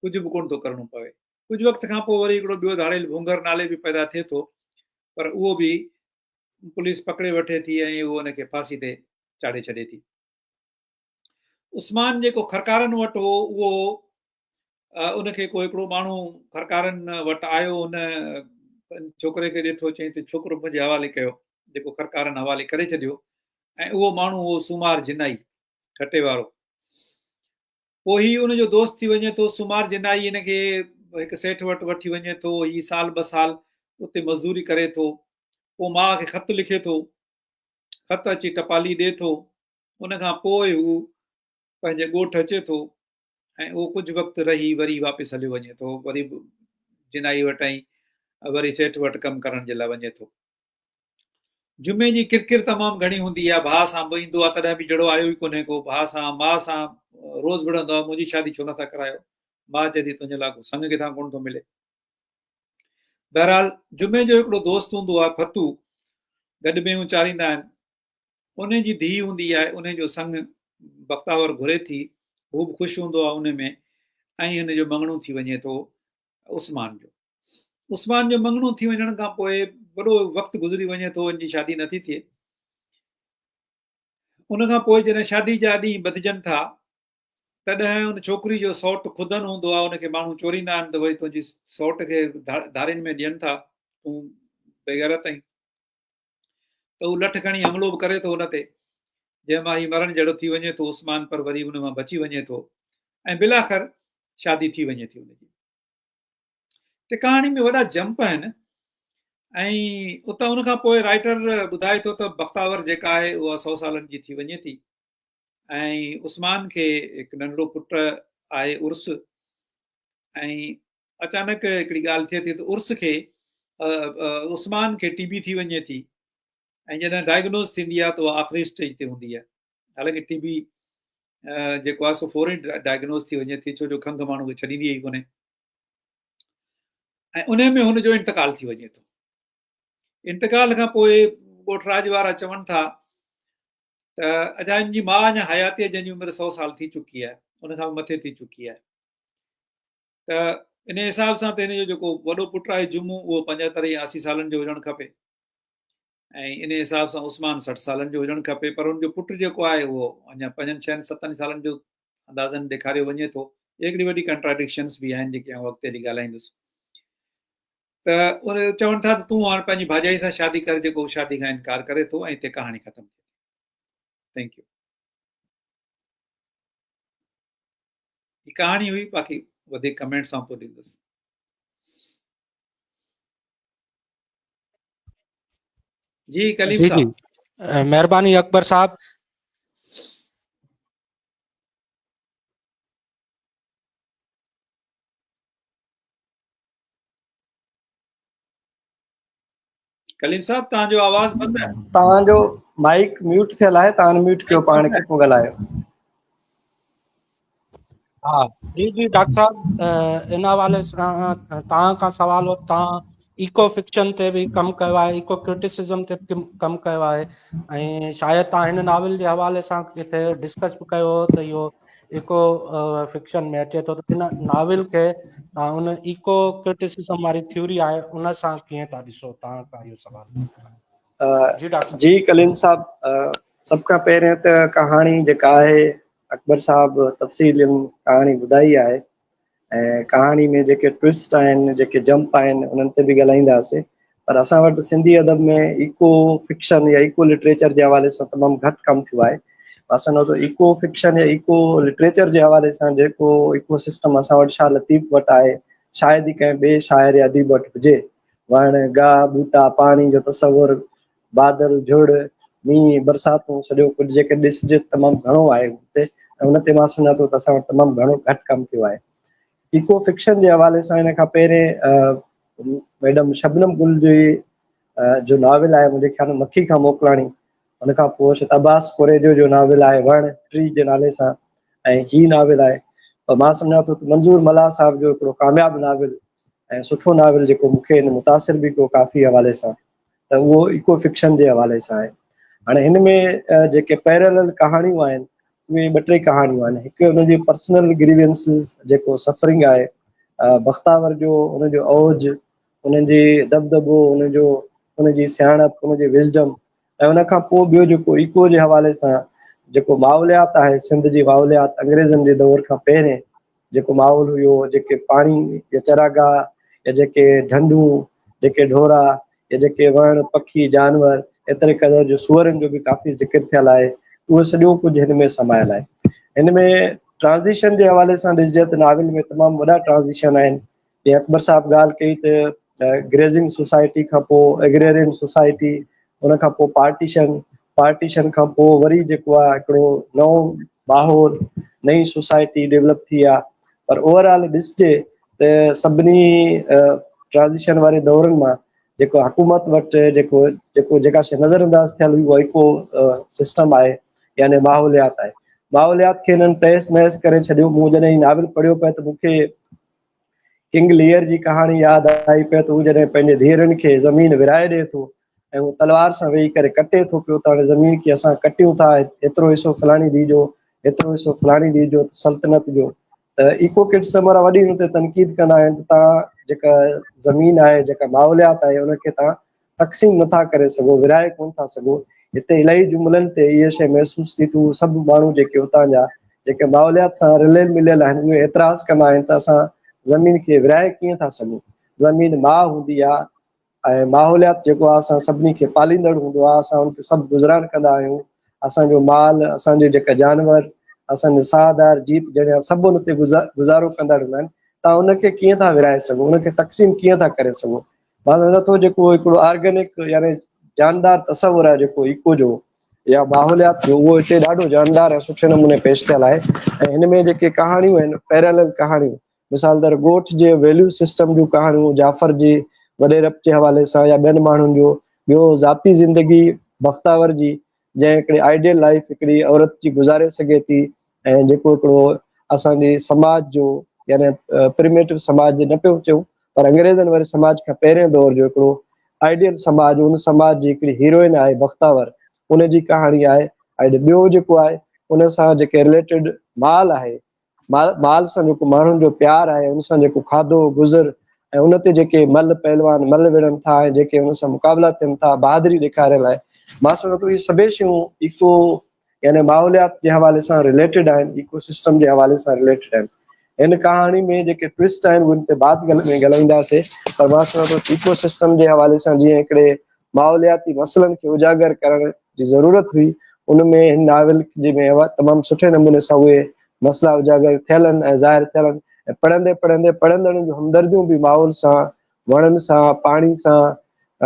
ڪجهه به ڪونه ٿو ڪرڻو پوي. ڪجهه وقت کان پوء وري هڪڙو ٻيو ڌاڙيل ڀونگر نالي به پيدا ٿئي ٿو پر اهو به پوليس پڪڙي وٺي ٿي ۽ اهو ان کي ڦاسي تي چاڙهي ڇڏي ٿي. عثمان جيڪو خرڪارن وٽ هو اهو ان کي ڪو هڪڙو ماڻهو خرڪارن وٽ آيو ان ڇوڪري کي ڏٺو چيائين ته ڇوڪرو منهنجي حوالي ڪيو جيڪو خرڪارن حوالي ڪري ڇڏيو ۽ اهو ماڻهو هو سومار جنائي ٺٽي وارو پوء هي ان جو دوست ٿي وڃي ٿو. سومار جنائي هن کي هڪ سيٺ وٽ وٺي وڃي ٿو. هي سال ٻه سال اتي مزدوري ڪري ٿو. پوء ماء کي خط لکي ٿو. خط اچي ٽپالي ڏي ٿو. ان کان پوء هو پنهنجي ڳوٺ اچي ٿو ۽ اهو ڪجهه وقت رهي وري واپس هليو وڃي ٿو، وري جنائي وٽ ۽ وري سيٺ وٽ ڪم ڪرڻ جي لاء وڃي ٿو. جمعي جي ڪرڪر تمام گهڻي هوندي آهي، ڀاء سان به ايندو آهي تڏهن به جهڙو آيو ئي ڪونهي ڪو، ڀاء سان ماء سان روز وڙهندو آهي، منهنجي شادي ڇو نٿا ڪرايو؟ ماء چئي ٿي تنهنجي لاء ڪو سڱ ڪٿان ڪونه ٿو ملي. بهرحال جمعي جو هڪڙو دوست هوندو آهي ڦتو، گڏ مينهون چاريندا آهن، انهي جي ڌيء هوندي آهي، انهي جو سڱ بختاور گهري ٿي، هو به خوش هوندو آهي انهي ۾ ۽ هن جو مڱڻو ٿي وڃي ٿو عثمان جو. عثمان جو مڱڻو ٿي وڃڻ کان پوء وڏو وقت گذري وڃي ٿو، هن جي شادي نٿي ٿئي. ان کان پوء جڏهن شادي جا ڏينهن ٻڌجن ٿا، تڏهن ان ڇوڪري جو سئوٽ خودن هوندو آهي، ان کي ماڻهو چوريندا آهن ته ڀئي تنهنجي سئوٽ کي ڌارين ۾ ڏين ٿا، تون بيغيرت آهين. ته هو لٺ کڻي حملو به ڪري ٿو ان تي، جنهن مان هي مرڻ جهڙو ٿي وڃي ٿو عثمان، پر وري ان مان بچي وڃي ٿو ۽ بالاخر شادي ٿي وڃي ٿي ان جي. ته ڪهاڻي ۾ وڏا جمپ آهن ۽ اتان ان کان پوء رائٽر ٻڌائي ٿو ته بختاور جيڪا آهي اها 100 سالن جي ٿي وڃي ٿي ۽ عثمان کي هڪ ننڍڙو پٽ آهي عرس، ۽ اچانڪ هڪڙي ڳالهه ٿئي ٿي ته عرس کي عثمان کي ٽي بي ٿي وڃي ٿي ۽ جڏهن ڊائگنوز ٿيندي آهي ته اها آخري اسٽيج تي هوندي آهي. حالانڪه ٽي بي جيڪو آهي سو فوري ڊائگنوز ٿي وڃي ٿي، ڇو جو کنگهه ماڻهو کي ڇڏيندي ئي ڪونهي، ۽ ان ۾ هن جو انتقال ٿي وڃي ٿو. انتقال کان پوء ڳوٺ راڄ وارا چون ٿا ته اڇا هن جي ماء اڃا حياتي آهي، جنهن جي عمر 100 سال ٿي چڪي آهي، ان کان به مٿي ٿي چڪي آهي، ته ان حساب سان ته هن جو جيڪو وڏو پٽ آهي جمعو اهو 75 يا 80 سالن جو هجڻ کپي ۽ ان حساب سان عثمان 60 سالن جو هجڻ کپي، پر هن جو پٽ جيڪو آهي اهو اڃا پنجن ڇهن ستن سالن جو اندازن ڏيکاريو وڃي ٿو. هڪڙي وڏي ڪنٽراڊڪشنس به آهن جيڪي آئون اڳتي هلي ڳالهائيندس. ته ان چون ٿا ته تون هاڻ پنهنجي ڀاڄائي سان شادي ڪر، جيڪو شادي کان انڪار ڪري ٿو ۽ هتي ڪهاڻي ختم ٿئي ٿي. Thank you. هي ڪهاڻي هئي، باقي وڌيڪ ڪمينٽس آئون پوء ڏيندس. جي ڪليم جي صاحب. جي مهرباني اڪبر صاحب. ڪليم صاحب توهان جو آواز بند آهي. توهان جو مائيڪ ميوٽ ٿيل آهي، توهان انميوٽ ڪيو پاڻ کي پوء ڳالهايو. ها جي جي ڊاڪٽر صاحب، ان حوالي سان توهان کان سوال هو، توهان ايڪو فڪشن تي به ڪم ڪيو آهي، ايڪو ڪرٽيسزم تي به ڪم ڪيو آهي، ۽ شايد توهان هن ناول جي حوالي سان ڪٿي ڊسڪس به ڪيو هو ته اهو ايڪو فڪشن ۾ اچي ٿو، ته ان ناول کي توهان ان ايڪو ڪرٽيسزم واري ٿيوري آهي ان سان ڪيئن ٿا ڏسو؟ توهان کان اهو سوال. جي ڊاڪٽر صاحب. جي ڪليم صاحب، سڀ کان پهرين ته ڪهاڻي جيڪا آهي اڪبر صاحب تفصيل ڪهاڻي ٻڌائي آهي ۽ ڪهاڻي ۾ جيڪي ٽوئسٽ آهن، جيڪي جمپ آهن، انهن تي به ڳالهائينداسين، پر اسان وٽ سنڌي ادب ۾ ايڪو فڪشن يا ايڪو لٽريچر جي حوالي سان تمام گهٽ ڪم ٿيو آهي. اسان وٽ ايڪو فڪشن يا ايڪو لٽريچر جي حوالي سان جيڪو ايڪو سسٽم اسان وٽ شاهه لطيف وٽ آهي، شايد ئي ڪنهن ٻئي شاعر يا اديب وٽ هجي. وڻ، گاهه، ٻوٽا، پاڻي جو تصور، بادل، جھڙ، مينهن، برساتون، سڄو ڪجهه جيڪي ڏسجي ته تمام گهڻو آهي اتي ۽ ان تي مان سمجهان ٿو ته اسان وٽ تمام گهڻو گهٽ ڪم ٿيو آهي. ايڪو فڪشن جي حوالي سان ان کان پهرين ميڊم شبنم گل جي جو ناول آهي منهنجي خيال ۾ مکي کان موڪلاڻي، ان کان پوء شايد عباس ڪوريجو جو ناول آهي وڻ ٽري جي نالي سان ۽ هي ناول آهي. پر مان سمجهان ٿو ته منظور ملاح صاحب جو هڪڙو ڪامياب ناول ۽ سٺو ناول جيڪو مون کي هن متاثر به ڪيو ڪافي حوالي سان ته اهو ايڪو فڪشن جي حوالي سان آهي. هاڻي هن ۾ جيڪي پيرلل ڪهاڻيون آهن اهي ٻه ٽي ڪهاڻيون آهن. هڪ ان جي پرسنل گريوينسز جيڪو سفرنگ آهي بختاور جو، ان جو اوج، ان جي دٻدٻو، ان جو ان جي سياڻپ، ان جي وزڊم، ۽ ان کان پوء ٻيو جيڪو ايڪو جي حوالي سان جيڪو ماحوليات آهي، سنڌ جي ماحوليات انگريزن جي دور کان پهرين جيڪو ماحول هيو، جيڪي پاڻي يا چراگاهه يا جيڪي ڍنڍون، جيڪي ڍورا يا جيڪي وڻ، پکي، جانور، ايتري قدر جو سوئرن جو به ڪافي ذڪر ٿيل آهي، اهو سڄو ڪجهه هن ۾ سمايل آهي. هن ۾ ٽرانزيشن جي حوالي سان ڏسجي ته ناول ۾ تمام وڏا ٽرانزيشن آهن. جيئن اڪبر صاحب ڳالهه ڪئي ته گريزنگ سوسائٽي کان پوء ايگريرين سوسائٽي، ان کان پوء پارٽيشن، پارٽيشن کان پوء وري جيڪو آهي هڪڙو نئون ماحول، نئين سوسائٽي ڊيولپ ٿي آهي پر اوور آل ڏسجي ته سڀني ٽرانزيشن واري دورن مان جيڪو حڪومت وٽ جيڪو جيڪو جيڪا شيء نظر انداز ٿيل هئي اها ايڪو سسٽم آهي يعني ماحوليات آهي. ماحوليات کي هنن تهس نهس ڪري ڇڏيو. مون جڏهن هي ناول پڙهيو پئي ته مون کي ڪنگ ليئر جي ڪهاڻي ياد آئي پئي ته هو جڏهن پنهنجي ڌيئرن کي زمين ورهائي ڏئي ٿو ۽ هو تلوار سان ويهي ڪري ڪٽي ٿو پيو ته هاڻي زمين کي اسان ڪٽيون ٿا هيترو حصو فلاڻي ڌيء جو هيترو حصو فلاڻي ڌيء جو ته سلطنت جو ته ايڪو ڪڊس وارا وڏي ان تي تنقيد ڪندا آهن ته تان جيڪا زمين آهي جيڪا ماحوليات آهي ان کي تان تقسيم نٿا ڪري سگهو ورهائي ڪون ٿا سگهو. هتي الاهي جملن تي اها شيء محسوس ٿي ته هو سڀ ماڻهو جيڪي اتان جا جيڪي ماحوليات سان رليل مليل آهن اهي اعتراض ڪندا آهن ته اسان زمين کي ورهائي ڪيئن ٿا سگهون. زمين ماء هوندي آهي ۽ ماحوليات جيڪو آهي اسان سڀني کي پاليندڙ هوندو آهي، اسان ان تي سڀ گذران ڪندا آهيون، اسان جو مال، اسان جو جيڪا جانور، اسان جا ساهدار جيت جڻيا سڀ ان تي گذارو ڪندڙ هوندا آهن، توهان ان کي ڪيئن ٿا ورهائي سگهو، ان کي تقسيم ڪيئن ٿا ڪري سگهو. مان سمجهان ٿو جيڪو هڪڙو آرگينڪ يعني جاندار تصور آهي جيڪو ايڪو جو يا ماحوليات جو اهو هتي ڏاڍو جاندار ۽ سٺي نموني پيش ٿيل آهي ۽ هن ۾ جيڪي ڪهاڻيون آهن پيرالل ڪهاڻيون مثال طور ڳوٺ جي ويليو سسٽم جون ڪهاڻيون جعفر جي وڏيرپ جي حوالي سان يا ٻين ماڻهن جو، ٻيو ذاتي زندگي بختاور جي جنهن هڪڙي آئيڊيل لائيف هڪڙي عورت جي گذاري سگهي ٿي ۽ جيڪو هڪڙو اسان جي سماج جو يعني پريميٽو سماج نه پيو چئون پر انگريزن واري سماج کان پهرين دور جو هڪڙو آئيڊيل سماج ان سماج جي هڪڙي هيروئن آهي بختاور ان جي ڪهاڻي آهي ۽ ٻيو جيڪو آهي ان سان جيڪي رليٽيڊ مال آهي مال سان جيڪو ماڻهن جو پيار آهي، ان سان جيڪو کاڌو، گذر ۽ ان تي جيڪي ملهه پهلوان ملهه وڙهن ٿا ۽ جيڪي ان سان مقابلا ٿين ٿا، بهادري ڏيکاريل آهي. مان سمجهان ٿو اهي سڀئي شيون ايڪو يعني ماحوليات جي حوالي سان رليٽيڊ آهن، ايڪو سسٽم جي حوالي سان رليٽيڊ آهن. هن ڪهاڻي ۾ جيڪي ٽوئسٽ آهن ان تي بعد ۾ ڳالهائينداسين پر مان سمجهان ٿو ايڪو سسٽم جي حوالي سان جيئن هڪڙي ماحولياتي مسئلن کي اجاگر ڪرڻ جي ضرورت هئي، ان ۾ هن ناول جي ۾ تمام سٺي نموني سان اهي مسئلا اجاگر ٿيل آهن ۽ ظاهر ٿيل آهن ۽ پڙهندي پڙهندي پڙهندڙن جون همدرديون به ماحول سان، وڻن سان، پاڻي سان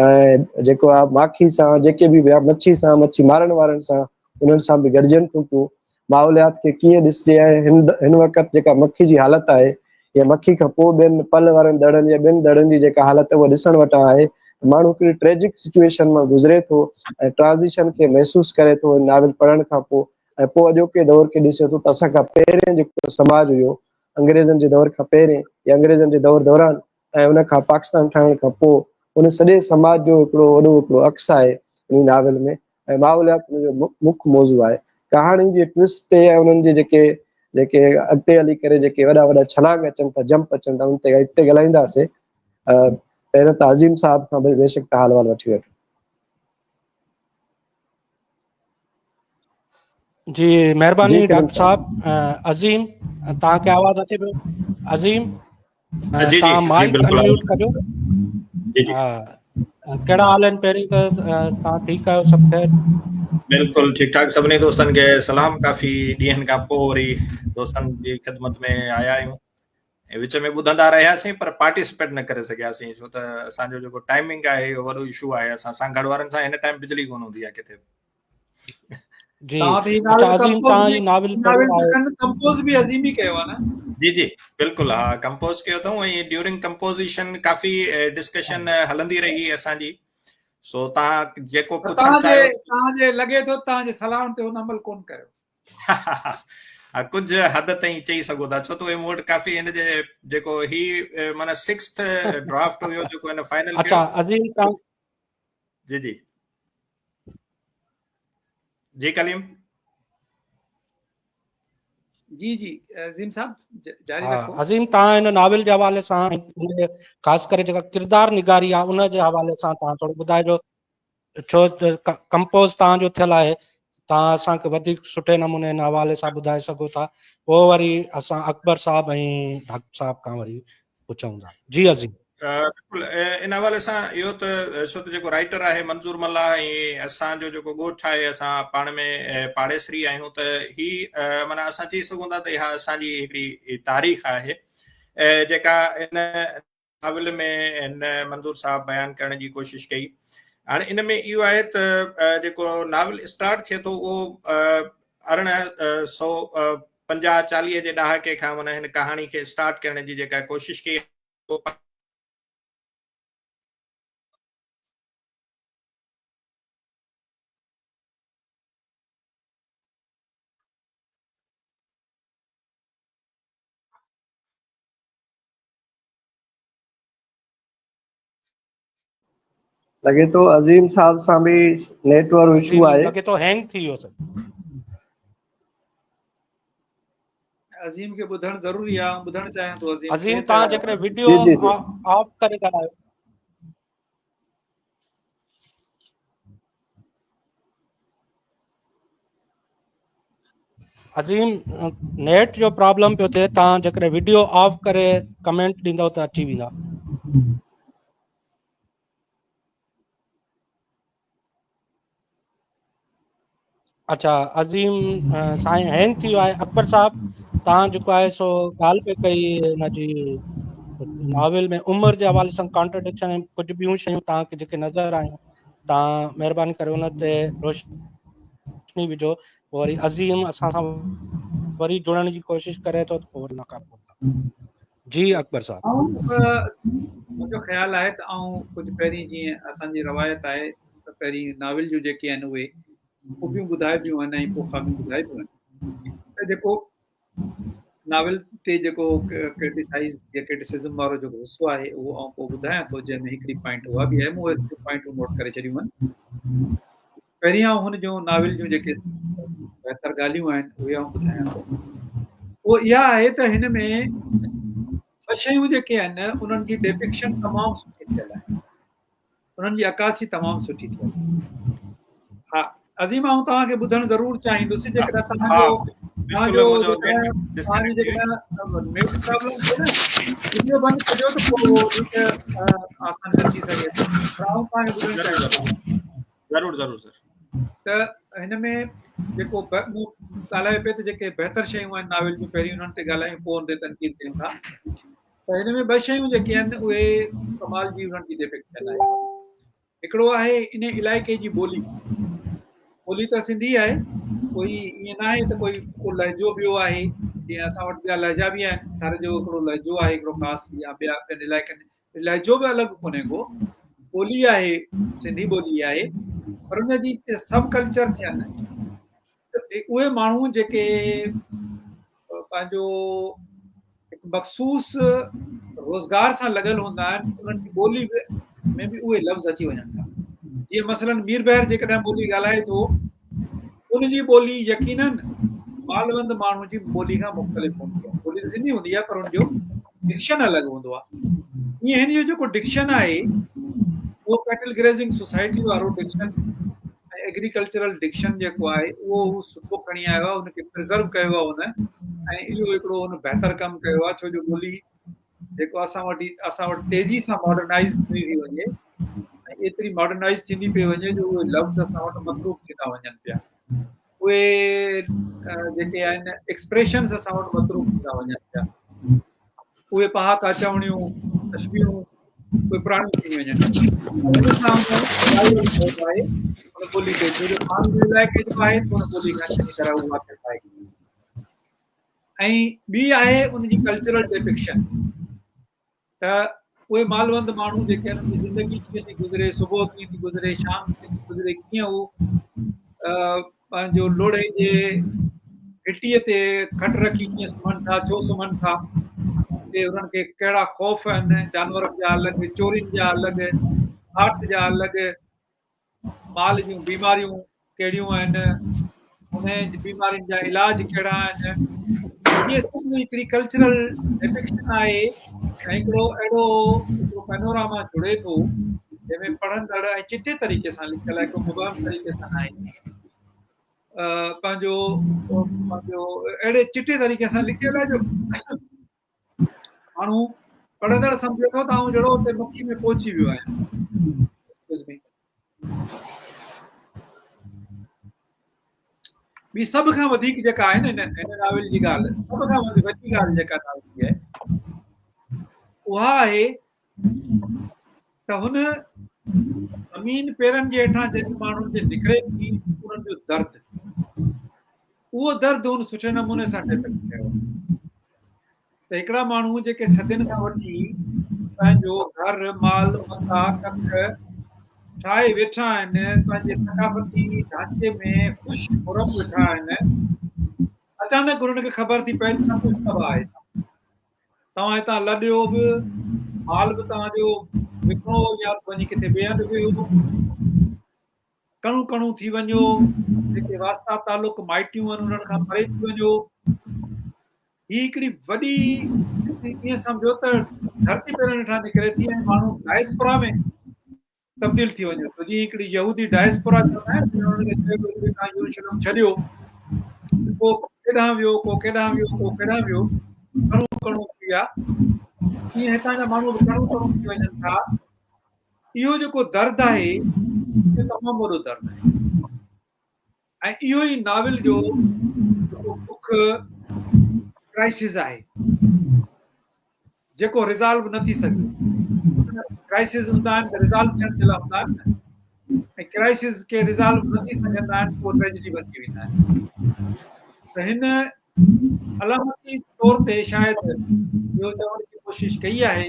۽ جيڪو آهي ماکي سان جيڪي به ٻيا مڇي سان، مڇي مارڻ وارن سان انهن سان به گڏجن ٿيون پيون. ماحوليات کي ڪيئن ڏسجي ۽ هن هن وقت جيڪا مکي جي حالت آهي يا مکي کان پوء ٻين پل وارن دڙن يا ٻين دڙن جي جيڪا حالت اها ڏسڻ وٽان آهي ته ماڻهو هڪڙي ٽريجڪ سچوئيشن مان گذري ٿو ۽ ٽرانزيشن کي محسوس ڪري ٿو هن ناول پڙهڻ کان پوء ۽ پوء اڄوڪي دور کي ڏسي ٿو ته اسان کان پهرين جيڪو سماج هيو انگريزن جي دور کان پهرين يا انگريزن جي دور دوران ۽ ان کان پاڪستان ٺهڻ کان پوء ان سڄي سماج جو هڪڙو وڏو هڪڙو عڪس آهي انهي ناول ۾ ۽ ماحوليات ان جو مک موضوع آهي. ڪهاڻي جي ٽوئسٽ تي ۽ انهن جي جيڪي جيڪي اڳتي هلي ڪري جيڪي وڏا وڏا ڇلانگ اچن ٿا جمپ اچن ٿا ان تي اڳتي ڳالهائينداسين. پهريون ته عظيم صاحب کان بيشڪ ته حال احوال وٺي وٺو. جي مهرباني ڊاڪٽر صاحب. عظيم توهان کي آواز اچي پيو؟ عظيم جي جي مائڪ انميوٽ ڪجو. جي جي ها ڪهڙا حال آهن؟ پهرين ته توهان ٺيڪ آهيو؟ سڀ خير؟ بلڪل ٺيڪ ٺاڪ. سڀني دوستن کي سلام. ڪافي ڏينهن کان پوء وري دوستن جي خدمت ۾ آيا آهيون ۽ وچ ۾ ٻڌندا رهياسين پر پارٽيسپيٽ نه ڪري سگهياسين ڇو ته اسان جو جيڪو ٽائمنگ آهي اهو وڏو اشو آهي. اسان سانگهڙ وارن سان هن ٽائيم بجلي ڪونه هوندي آهي ڪٿي. جي اچها عظيم تان هي ناول پڙهيو آهي؟ ڪمپوز به عظيم ئي ڪيو آهي نه؟ جي جي بلڪل ها ڪمپوز ڪيو اٿئون ۽ ڊيورنگ ڪمپوزيشن ڪافي ڊسڪشن هلندي رهي اسان جي. سو تان جيڪو پڇڻ چاهيو تان جي لڳي ٿو تان جي صلاحن تي هن عمل ڪون ڪيو. ها ڪجهه حد تائين چئي سگهو ٿا ڇو ته اهي مون وٽ ڪافي هن جي جيڪو هي معنيٰ سڪسٿ ڊرافٽ هيو جيڪو هن فائنل ڪيو. اچها عظيم تان جي جي جي ڪليم جي جي عظيم صاحب جاري رکو. عظيم تان هن ناول جي حوالي سان خاص ڪري جيڪا ڪردار نگاري آهي ان جي حوالي سان تان ٿورو ٻڌائجو ڇو ته ڪمپوز توهان جو ٿيل آهي، توهان اسان کي وڌيڪ سٺي نموني ان حوالي سان ٻڌائي سگهو ٿا. پوء وري اسان اڪبر صاحب ۽ ڊاڪٽر صاحب کان وري پڇون ٿا. جي عظيم. بلڪل ان حوالي سان اهو ته ڇو ته جيڪو رائٽر آهي منظور ملاح ۽ اسان جو جيڪو ڳوٺ آهي اسان پاڻ ۾ پاڙيسري آهيون ته هي معنيٰ اسان چئي سگهون ٿا ته اها اسان جي هڪڙي تاريخ آهي جيڪا ان ناول ۾ هن منظور صاحب بيان ڪرڻ جي ڪوشش ڪئي. هاڻي ان ۾ اهو آهي ته جيڪو ناول اسٽارٽ ٿئي ٿو اهو 1800 50 40 جي ڏهاڪي کان معنيٰ هن ڪهاڻي کي اسٽارٽ ڪرڻ جي جيڪا ڪوشش ڪئي لڳي ٿو عظيم صاحب سان به نيٽ ورڪ اشو آهي. لڳي ٿو هينگ ٿي ويو سر. عظيم کي ٻڌڻ ضروري آهي، آئون ٻڌڻ چاهيان ٿو عظيم عظيم توهان جيڪڏهن وڊيو آف ڪري ڳالهايو. عظيم نيٽ جو پرابلم پيو ٿئي تان جيڪڏهن وڊيو آف ڪري ڪمينٽ ڏيندو ته اچي ويندا. اچھا عظيم سائين هينگ ٿي ويو آهي اڪبر صاحب تان جيڪو آهي سو ڳالهه پئي ڪئي ان جي ناول ۾ عمر جي حوالي سان ڪانٽرڊڪشن ۽ ڪجهه ٻيون شيون تان کي جيڪي نظر آيون تان مهرباني ڪري ان تي روشني وجهو پوء وري عظيم اسان سان وري جڙڻ جي ڪوشش ڪري ٿو ته پوء وري ان کان پوء جي اڪبر صاحب. آئون منهنجو خيال آهي ته آئون ڪجهه پهرين جيئن اسان جي روايت آهي ته پهرين ناول جون جيڪي آهن اهي خوبيون ٻڌائبيون آهن ۽ پوء خاميون ٻڌائبيون آهن ته جيڪو ناول تي جيڪو ڪرٽيسائز يا ڪرٽيسزم وارو جيڪو حصو آهي اهو آئون پوء ٻڌايان ٿو جنهن ۾ هڪڙي پوائنٽ اها به آهي مون اهي پوائنٽون نوٽ ڪري ڇڏيون آهن پهرين آئون هن جون ناول جون جيڪي بهتر ڳالهيون آهن اهي آئون ٻڌايان ٿو اهو اها آهي ته هن ۾ ٻه شيون جيڪي آهن انهن جي ڊيپڪشن تمام سٺي ٿيل آهي انهن جي عڪاسي تمام سٺي ٿيل ها عظيم آئون توهان کي ٻڌڻ ضرور چاهيندس جيڪڏهن توهان جو توهان جو توهان جي جيڪڏهن نيٽ پرابلم ٿئي نه وڊيو بند ڪجو ته پوء وڌيڪ آسان ٿي سگهي ٿو پر آئون توهان کي ٻڌڻ چاهيندس. ضرور ضرور سر. ته هن ۾ جيڪو مون ڳالهايو پئي ته جيڪي بهتر شيون آهن ناول جون پهرين انهن تي ڳالهايون پوء ان تي تنقيد ڪيون ٿا ته هن ۾ ٻه شيون جيڪي آهن اهي ڪمال جي انهن جي ڊپڪشن آهي هڪڙو آهي ان علائقي جي ٻولي ٻولي ته سنڌي آهي ڪوئي ائين نه آهي ته ڪوئي ڪو لهجو ٻيو آهي جيئن اسان وٽ ٻيا لهجا به آهن ٿر جو هڪڙو لهجو آهي هڪڙو خاص يا ٻيا ٻين علائقن لهجو به الڳ ڪونهي ڪو ٻولي آهي سنڌي ٻولي آهي پر ان جي سب ڪلچر ٿين ته اهي ماڻهو جيڪي پنهنجو هڪ مخصوص روزگار سان لڳل هوندا آهن انهن جي ٻولي به ۾ به اهي لفظ اچي وڃن ٿا جيئن مثلا مير بحر جيڪڏهن ٻولي ڳالهائي ٿو ان جي ٻولي يقينن مالوند ماڻهو جي ٻولي کان مختلف هوندي آهي ٻولي ته سنڌي هوندي آهي پر ان جو ڊڪشن الڳ هوندو آهي ائين هن جو جيڪو ڊڪشن آهي اهو ڪيٽل گريزنگ سوسائٽي وارو ڊڪشن ۽ ايگريڪلچرل ڊڪشن جيڪو آهي اهو هو سٺو کڻي آيو آهي ان کي پرزرو ڪيو آهي هن ۽ اهو هڪڙو هن بهتر ڪم ڪيو آهي ڇو جو ٻولي جيڪو اسان وٽ اسان وٽ تيزي سان ماڊرنائز ٿيندي ٿي وڃي ۽ ايتري ماڊرنائز ٿيندي پئي وڃي جو اهي لفظ اسان وٽ متروڪ ٿيندا وڃن پيا اهي جيڪي آهن ايڪسپريشنز اسان وٽ متروڪ ٿيندا وڃن پيا اهي پهاڪا، چوڻيون، تشبيهون اهي پراڻيون ٿي وڃن. ان سان ان رائيول آهي ان ٻولي تي ڇو جو پاڻ ان علائقي جو آهي ته ان ٻولي کان چڱي طرح هو واقف آهي ۽ ٻي آهي ان جي ڪلچرل ڊپڪشن ته اهي مالوند ماڻهو جيڪي آهن ان جي زندگي ڪيئن ٿي گذري صبح ڪيئن ٿي گذري شام ڪيئن ٿي گذري ڪيئن هو پنهنجو لوڙهي جي گهٽيء تي کٽ رکي ڪيئن سمهن ٿا، ڇو سمهن ٿا، اتي انهن کي ڪهڙا خوف آهن، جانورن جا الڳ، چورين جا الڳ، گهاٽ جا الڳ، مال جون بيماريون ڪهڙيون آهن، انهن بيمارين جا علاج ڪهڙا آهن، اهي سڀ هڪڙي ڪلچرل ڊپڪشن آهي ۽ هڪڙو اهڙو هڪڙو پينوراما جڙي ٿو جنهن ۾ پڙهندڙ ۽ چٽي طريقي سان لکيل آهي ڪو مبهم طريقي سان ناهي پنهنجو پنهنجو اهڙي چٽي طريقي سان لکيل آهي جو ماڻهو پڙهندڙ سمجهي ٿو ته آئون جهڙو اتي مکي ۾ پهچي ويو آهيان. ٻي سڀ کان وڌيڪ جيڪا آهي نه هن ناول جي ڳالهه سڀ کان وڌيڪ وڏي ڳالهه جيڪا ناول جي آهي اها آهي ته هن زمين پيرن جي هيٺان جن ماڻهن جي نڪري ٿي انهن جو درد. اهو درد هن سٺي نموني سان ڊپڪٽ ڪيو آهي ته هڪڙا ماڻهو جيڪي صدين کان وٺي پنهنجو گهر، مال، متاع، ڪک ٺاهي ويٺا آهن، پنهنجي ثقافتي ڍانچي ۾ خوش خرم ويٺا آهن، اچانڪ انهن کي خبر ٿي پئي ته سڀ ڪجهه تباهه آهي. توهان هتان لڏيو به، مال به توهان جو وڪڻو يا وڃي ڪٿي ٻئي هنڌ ويهو. ڪڻو ڪڻو ٿي وڃو، جيڪي واسطا تعلق مائٽيون آهن انهن کان پري ٿي وڃو. هي هڪڙي وڏي ائين سمجهو ته ڌرتي پيرن هيٺان نڪري ٿي ۽ ماڻهو ڊائسپورا ۾ تبديل ٿي وڃي ٿو. جيئن هڪڙي يهودي ڊائسپورا چوندا آهن انهن کي چيو ويو ته توهان يروشلم ڇڏيو، ڪو ڪيڏانهن ويو، ڪو ڪيڏانهن ويو، ڪو ڪيڏانهن ويو، ڪڻو ڪڻو ٿي ويا. تيئن هتان جا ماڻهو به ڪڻو ڪڻو ٿي وڃن ٿا. اهو جيڪو درد آهي اهو تمام وڏو درد آهي ۽ اهو ئي ناول جو جيڪو مک ڪرائسس آهي جيڪو ريزالو نه ٿي سگهيو. ڪرائسس هوندا آهن ته ريزالو ٿيڻ جي لاء هوندا آهن نه، ۽ ڪرائسس کي ريزالو نه ٿي سگهندا آهن پوء ٽريجڊي بنجي ويندا آهن. ته هن علامتي طور تي شايد اهو چوڻ جي ڪوشش ڪئي آهي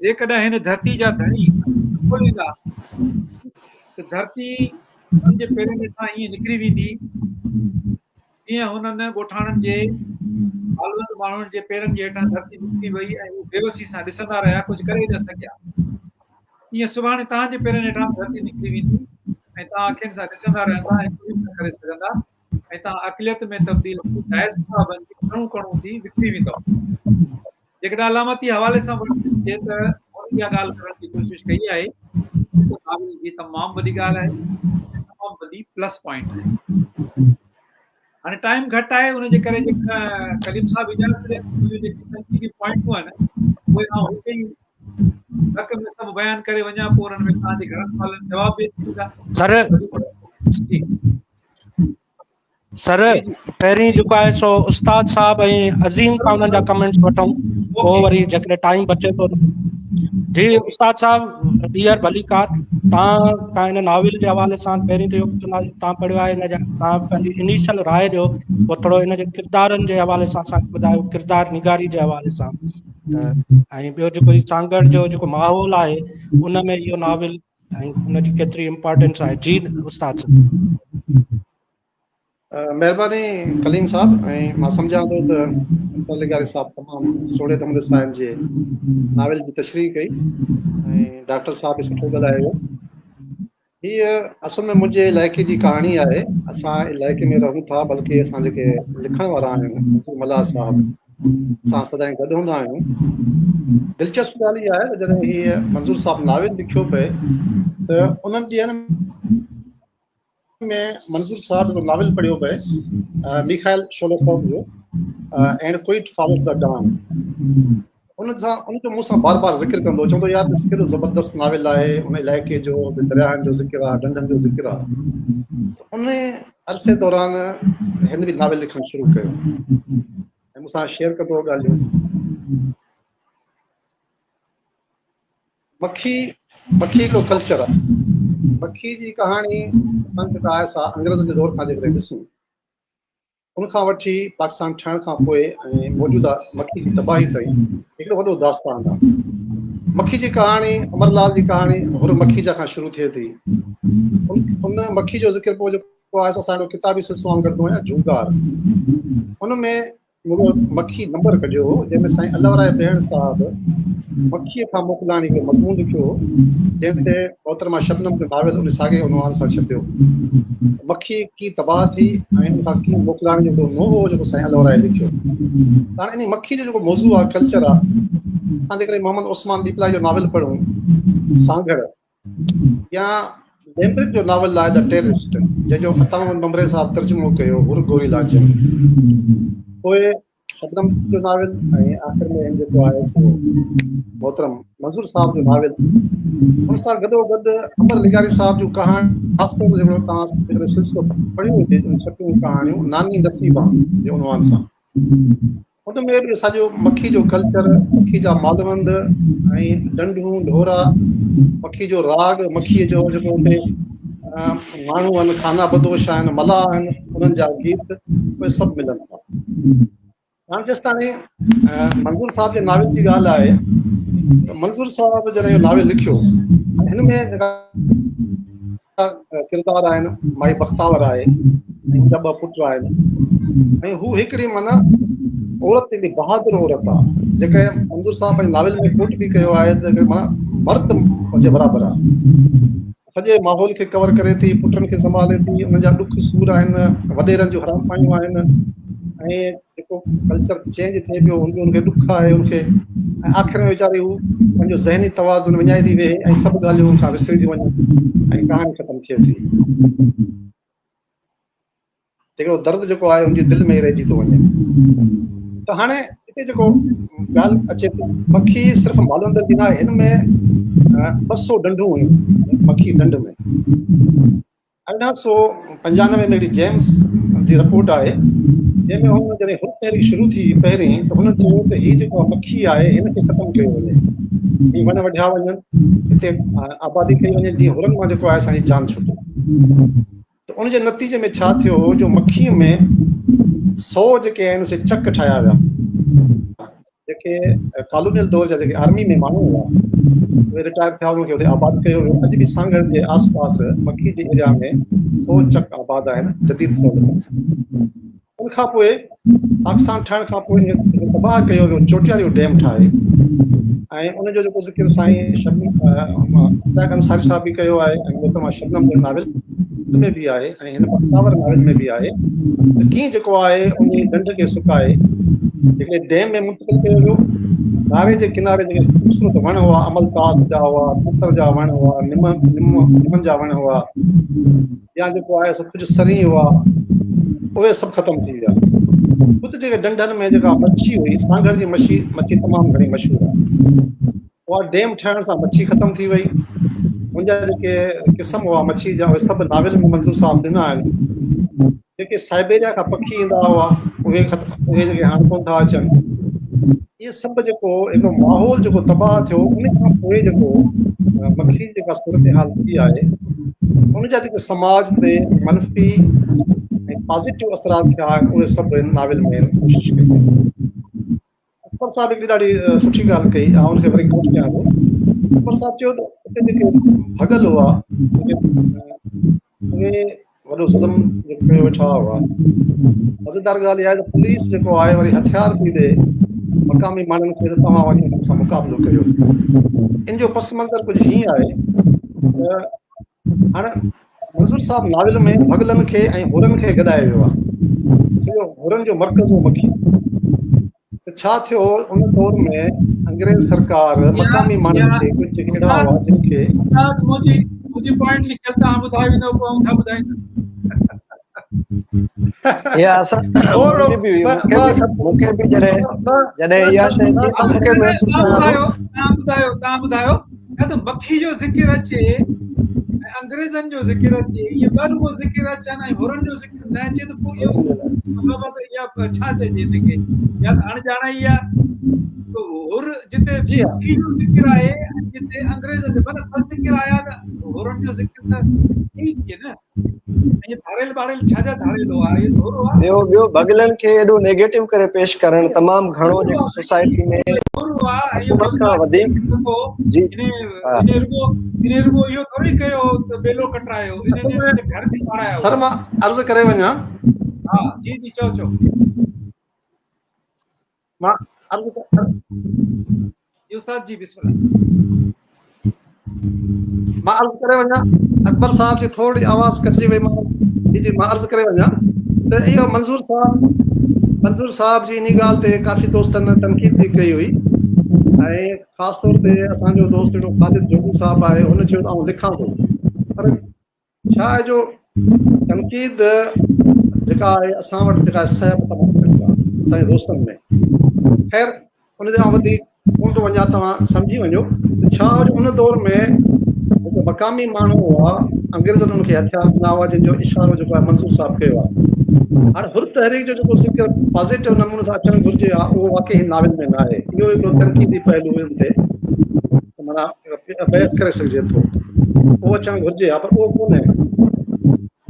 جيڪڏهن هن ڌرتي جا ڌڻي کوليندا ته ڌرتي انهن جي پيرن هيٺان ائين نڪري ويندي جيئن هنن ڳوٺاڻن جي مالوند ماڻهن جي پيرن جي هيٺان ڌرتي نڪري وئي ۽ هو بيوسي سان ڏسندا رهيا، ڪجهه ڪري نه سگهيا. تيئن سڀاڻي توهان جي پيرن هيٺان به ڌرتي نڪري ويندي ۽ توهان اکين سان ڏسندا رهندا ۽ ڪجهه به نه ڪري سگهندا ۽ توهان اقليت ۾ تبديل ٿي ڊائسپورا بنجي ڪڻو ڪڻو ٿي وکري ويندؤ. جيڪڏهن علامتي حوالي سان وٺي ڏسجي ته هن اها ڳالهه ڪرڻ جي ڪوشش ڪئي آهي جيڪو ناول جي تمام وڏي ڳالهه آهي ۽ تمام وڏي پلس پوائنٽ آهي. هاڻي ٽائيم گهٽ آهي ان جي ڪري جيڪڏهن ڪليم صاحب اجازت ڏئي ته منهنجون جيڪي تنقيدي پوائنٽون آهن اهي آئون هڪ ئي ڌڪ ۾ سڀ بيان ڪري وڃان پوء انهن ۾ توهان جي گهڻن سوالن جواب به اچي ويندا. سر جي. سر پهرين جيڪو آهي سو استاد صاحب ۽ عظيم کان انهن جا ڪمينٽس وٺون پوء وري جيڪڏهن ٽائيم بچي ٿو جي استاد صاحب ٻيهر ڀليڪار تان کان هن ناول جي حوالي سان پهرين ته اهو پڇنداسين تان پڙهيو آهي ان جا تان پنهنجي انيشل راء ڏيو پوء ٿورو ان جي ڪردارن جي حوالي سان اسان کي ٻڌايو ڪردار نگاري جي حوالي سان ته ۽ ٻيو جيڪو هي سانگهڙ جو جيڪو ماحول آهي ان ۾ اهو ناول ۽ ان جي ڪيتري امپارٽنس آهي جي استاد صاحب. مهرباني ڪليم صاحب ۽ مان سمجهان ٿو ته اڪبر لغاري صاحب تمام سهڻي نموني سان هن جي ناول جي تشريح ڪئي ۽ ڊاڪٽر صاحب به سٺو ڳالهايو. هيء اصل ۾ منهنجي علائقي جي ڪهاڻي آهي. اسان علائقي ۾ رهون ٿا بلڪه اسان جيڪي لکڻ وارا آهيون منظور ملاح صاحب سان سدائين گڏ هوندا آهيون. دلچسپ ڳالهه اها آهي ته جڏهن هيء منظور صاحب ناول لکيو پئي ته انهن ڏينهن ۾ منظور صاحب هڪ ناول پڙهيو پئي ميخائل شولوخوف جو and quit follows the Don ان سان ان جو مون سان بار بار ذڪر ڪندو چوندو يار ڏس ڪيڏو زبردست ناول آهي ان علائقي جو درياهن جو ذڪر آهي ڍنڍن جو ذڪر آهي ان عرصي دوران هن به ناول لکڻ شروع ڪيو ۽ مون سان شيئر ڪندو هو ڳالهيون. مکي مکي هڪڙو ڪلچر آهي. مکي جي ڪهاڻي اسان جيڪا آهي سا انگريزن جي دور کان جيڪڏهن ڏسون ان کان وٺي پاڪستان ٺهڻ کان پوء ۽ موجوده مکي جي تباهي تائين هڪڙو وڏو داستان آهي. مکي جي ڪهاڻي امر لال جي ڪهاڻي حر مکيجا کان شروع ٿئي ٿي. ان مکي جو ذڪر پوء جيڪو آهي سو اسان هڪڙو ڪتابي سلسلو آئون ڪڍندو آهيان جهونگار ان ۾ مون مکي نمبر ڪڍيو هو جنهن ۾ سائين الله ورائي بهڻ صاحب مکيء کان موڪلاڻي هڪڙو مضمون لکيو هو جنهن تي محترمه شبنم جو ناول ان ساڳئي عنوان سان ڇپيو. مکي ڪيئن تباهه ٿي ۽ ان کان ڪيئن موڪلاڻي جو هڪڙو نوحو هو جيڪو سائين الله ورائي لکيو. ته هاڻي انهي مکي جو جيڪو موضوع آهي ڪلچر آهي اسان جيڪڏهن محمد عثمان ڏيپلائي جو ناول پڙهون سانگهڙ يا ليمبرڪ جو ناول آهي The Terrorist جنهن جو عطا محمد ممري صاحب ترجمو ڪيو حر گوريلا جنگ پوء شبنم جو ناول ۽ آخر ۾ هن جيڪو آهي سو محترم منظور صاحب جو ناول ان سان گڏو گڏ امر لغاري صاحب جون ڪهاڻيون خاص طور جيڪو توهان جيڪڏهن سلسلو پڙهيو هجي ان ڇپيون ڪهاڻيون ناني نصيبان جي عنوان سان ان ۾ به ساڳيو مکي جو ڪلچر مکي جا مالوند ۽ ڊنڍون ڍورا مکي جو راڳ مکي جو جيڪو اتي ماڻهو آهن، خانه بدوش آهن، ملاح آهن، انهن جا گيت اهي سڀ ملن ٿا. هاڻ جيستاڻي منظور صاحب جي ناول جي ڳالهه آهي ته منظور صاحب جڏهن اهو ناول لکيو هن ۾ جيڪا ڪردار آهن مائي بختاور آهي ۽ هن جا ٻه پٽ آهن ۽ هو هڪڙي معنيٰ عورت هڪڙي بهادر عورت آهي جيڪا منظور صاحب پنهنجي ناول ۾ ڪوٽ به ڪيو آهي ته معنيٰ مرد جي برابر آهي سڄي ماحول کي ڪور ڪري ٿي، پٽن کي سنڀالي ٿي، انهن جا ڏک سور آهن، وڏيرن جون حرامپايون آهن ۽ جيڪو ڪلچر چينج ٿئي پيو ان جو ان کي ڏک آهي ان کي ۽ آخر ۾ ويچاري هو پنهنجو ذهني توازن وڃائي ٿي ويهي ۽ سڀ ڳالهيون ان کان وسري ٿيون وڃن ۽ ڪهاڻي ختم ٿئي ٿي. هڪڙو درد جيڪو آهي ان جي دل ۾ رهجي ٿو وڃي ته هاڻي هتي جيڪو ڳالهه اچي ٿي مکي صرف مالوندر جي ناهي هن ۾ 200 ڍنڍون هيون مکي ڍنڍ ۾ 1895 ۾ هڪڙي جيمس جي رپورٽ آهي جنهن ۾ هن جڏهن حر تحريڪ شروع ٿي پهرين ته هن چيو ته هي جيڪو مکي آهي هن کي ختم ڪيو وڃي هي وڻ وڍيا وڃن هتي آبادي ڪئي وڃي جيئن حرن مان جيڪو آهي اسان جي جان ڇٽي ته ان جي نتيجي ۾ ڇا ٿيو هو جو مکيء ۾ سو جيڪي آهن سي چڪ ٺاهيا ويا جيڪي ڪالونيل دور جا جيڪي آرمي ۾ ماڻهو هئا اهي رٽائر ٿيا انهن کي اتي آباد ڪيو ويو اڄ به سانگهڙ جي آس پاس مکي جي ايريا ۾ سو چڪ آباد آهن جديد سهولتن سان ان کان پوء پاڪستان ٺهڻ کان پوء تباهه ڪيو ويو چوٽياريو ڊيم ٺاهي ۽ ان جو جيڪو ذڪر سائين شبنم انصاري صاحب به ڪيو آهي ۽ محترمه شبنم جي ناول ۾ به آهي ۽ هن بختاور ناول ۾ به آهي ته ڪيئن جيڪو آهي ان ڍنڍ کي سڪائي هڪڙي ڊيم ۾ منتقل ڪيو ويو ناري جي ڪناري جيڪي خوبصورت وڻ هئا املتاس جا هئا تتر جا وڻ هئا نم نم نمن جا وڻ هئا يا جيڪو آهي سو ڪجهه سرين هئا اهي سڀ ختم ٿي ويا خود جيڪي ڍنڍن ۾ جيڪا مڇي هئي سانگهڙ جي مڇي مڇي تمام گهڻي مشهور آهي اها ڊيم ٺهڻ سان مڇي ختم ٿي وئي ان جا جيڪي قسم هئا مڇي جا اهي سڀ ناول ۾ منظور صاحب ڏنا آهن جيڪي سائبيريا کان پکي ايندا هئا اهي اهي جيڪي هاڻ ڪونه ٿا اچن اهي سڀ جيڪو هڪڙو ماحول جيڪو تباهه ٿيو ان کان پوء جيڪو مکي جي جيڪا صورتحال ٿي آهي ان جا جيڪي سماج تي منفي ۽ پازيٽو اثرات ٿيا آهن اهي سڀ هن ناول ۾ ڪوشش ڪئي آهي. اڪبر صاحب هڪڙي ڏاڍي سٺي ڳالهه ڪئي آئون ان کي وري ڪوٽ ڪيان ٿو اڪبر صاحب چيو ته اتي جيڪي ڀڳل هئا اهي وڏو ظلم جيڪو ڪيو ويٺا هئا. مزيدار ڳالهه اها آهي ته پوليس جيڪو آهي وري هٿيار پئي ڏئي مقامي ماڻهن کي ته توهان وڃي انهن سان مقابلو ڪريو. ان جو پس منظر ڪجهه هيئن آهي ته هاڻ منظور صاحب ناول ۾ ڀڳلن کي ۽ حرن کي گڏايو ويو آهي. ڇو جو حرن جو مرڪز هو مکي. ته ڇا ٿيو ان دور ۾ انگريز سرڪار مقامي ماڻهن کي ڪجهه جيڪي اهڙا هئا جن کي استاد منهنجي منهنجي پوائنٽ لکيل توهان ٻڌائي ويندو پوء آئون ڇا ٻڌائيندس. اها اسان منهنجي به هئي مون کي به مون کي به جڏهن جڏهن اها شيء ٿي ته مون کي محسوس ٿيڻ لڳو. توهان ٻڌايو توهان ٻڌايو يا ته مکي جو ذڪر اچي ۽ انگريزن جو ذڪر اچي اهي ٻه رڳو ذڪر اچن ۽ حرن جو ذڪر نه اچي ته پوء اهو مطلب آهي ته اها ڇا چئجي هن کي يا ته اڻڄاڻائي آهي ته حر جتي جي ها مکي جو ذڪر آهي ۽ جتي انگريزن جو معنيٰ ٻه ذڪر آيا ته حرن جو ذڪر ته ٿئي ڪيئن نه ۽ ڌاڙيل ٻاڙيل ڇا جا ڌاڙيل هئا اهي ته حر هئا ٻيو ٻيو ڀڳلن کي ايڏو نيگيٽو ڪري پيش ڪرڻ تمام گهڻو جيڪو سوسائٽي ۾ حر هئا ۽ اهو حڪومت کان بدمعاش وڌيڪ جيڪو جي انهي ها انهي رڳو انهي رڳو اهو ٿوري ڪيو ته ٻيلو ڪٽرايو انهن اصل ۾ گهر به ساڙايا سر هئا مان عرض ڪري وڃان ها جي جي چئو چئو مان عرض جي استاد جي بسم الله مان عرض ڪري وڃان اڪبر صاحب جي ٿورڙي آواز ڪٽجي وئي مان جي جي مان عرض ڪري وڃان ته اهو منظور صاحب منظور صاحب جي انهي ڳالهه تي ڪافي دوستن تنقيد به ڪئي هئي ۽ خاص طور تي اسان جو دوست هڪڙو خالد جوڳي صاحب آهي هن چيو ته آئون لکان ٿو پر ڇا آهي جو تنقيد جيڪا آهي اسان وٽ جيڪا سهپ تمام گهٽ آهي اسان جي دوستن ۾ خير ان تي آئون وڌيڪ ڪونه ٿو وڃان توهان سمجهي وڃو ته ڇا هو جو ان دور ۾ جيڪي مقامي ماڻهو هئا انگريزن ان کي هٿيار ڏنا هئا جن جو اشارو جيڪو آهي منظور صاحب ڪيو آهي هاڻي حر تحريڪ جو جيڪو ذڪر پازيٽو نموني سان اچڻ گهرجي ها اهو واقعي هن ناول ۾ نه آهي اهو هڪڙو تنقيدي پهلو ان تي معنيٰ بحث ڪري سگهجي ٿو. اهو اچڻ گهرجي ها پر اهو ڪونهي.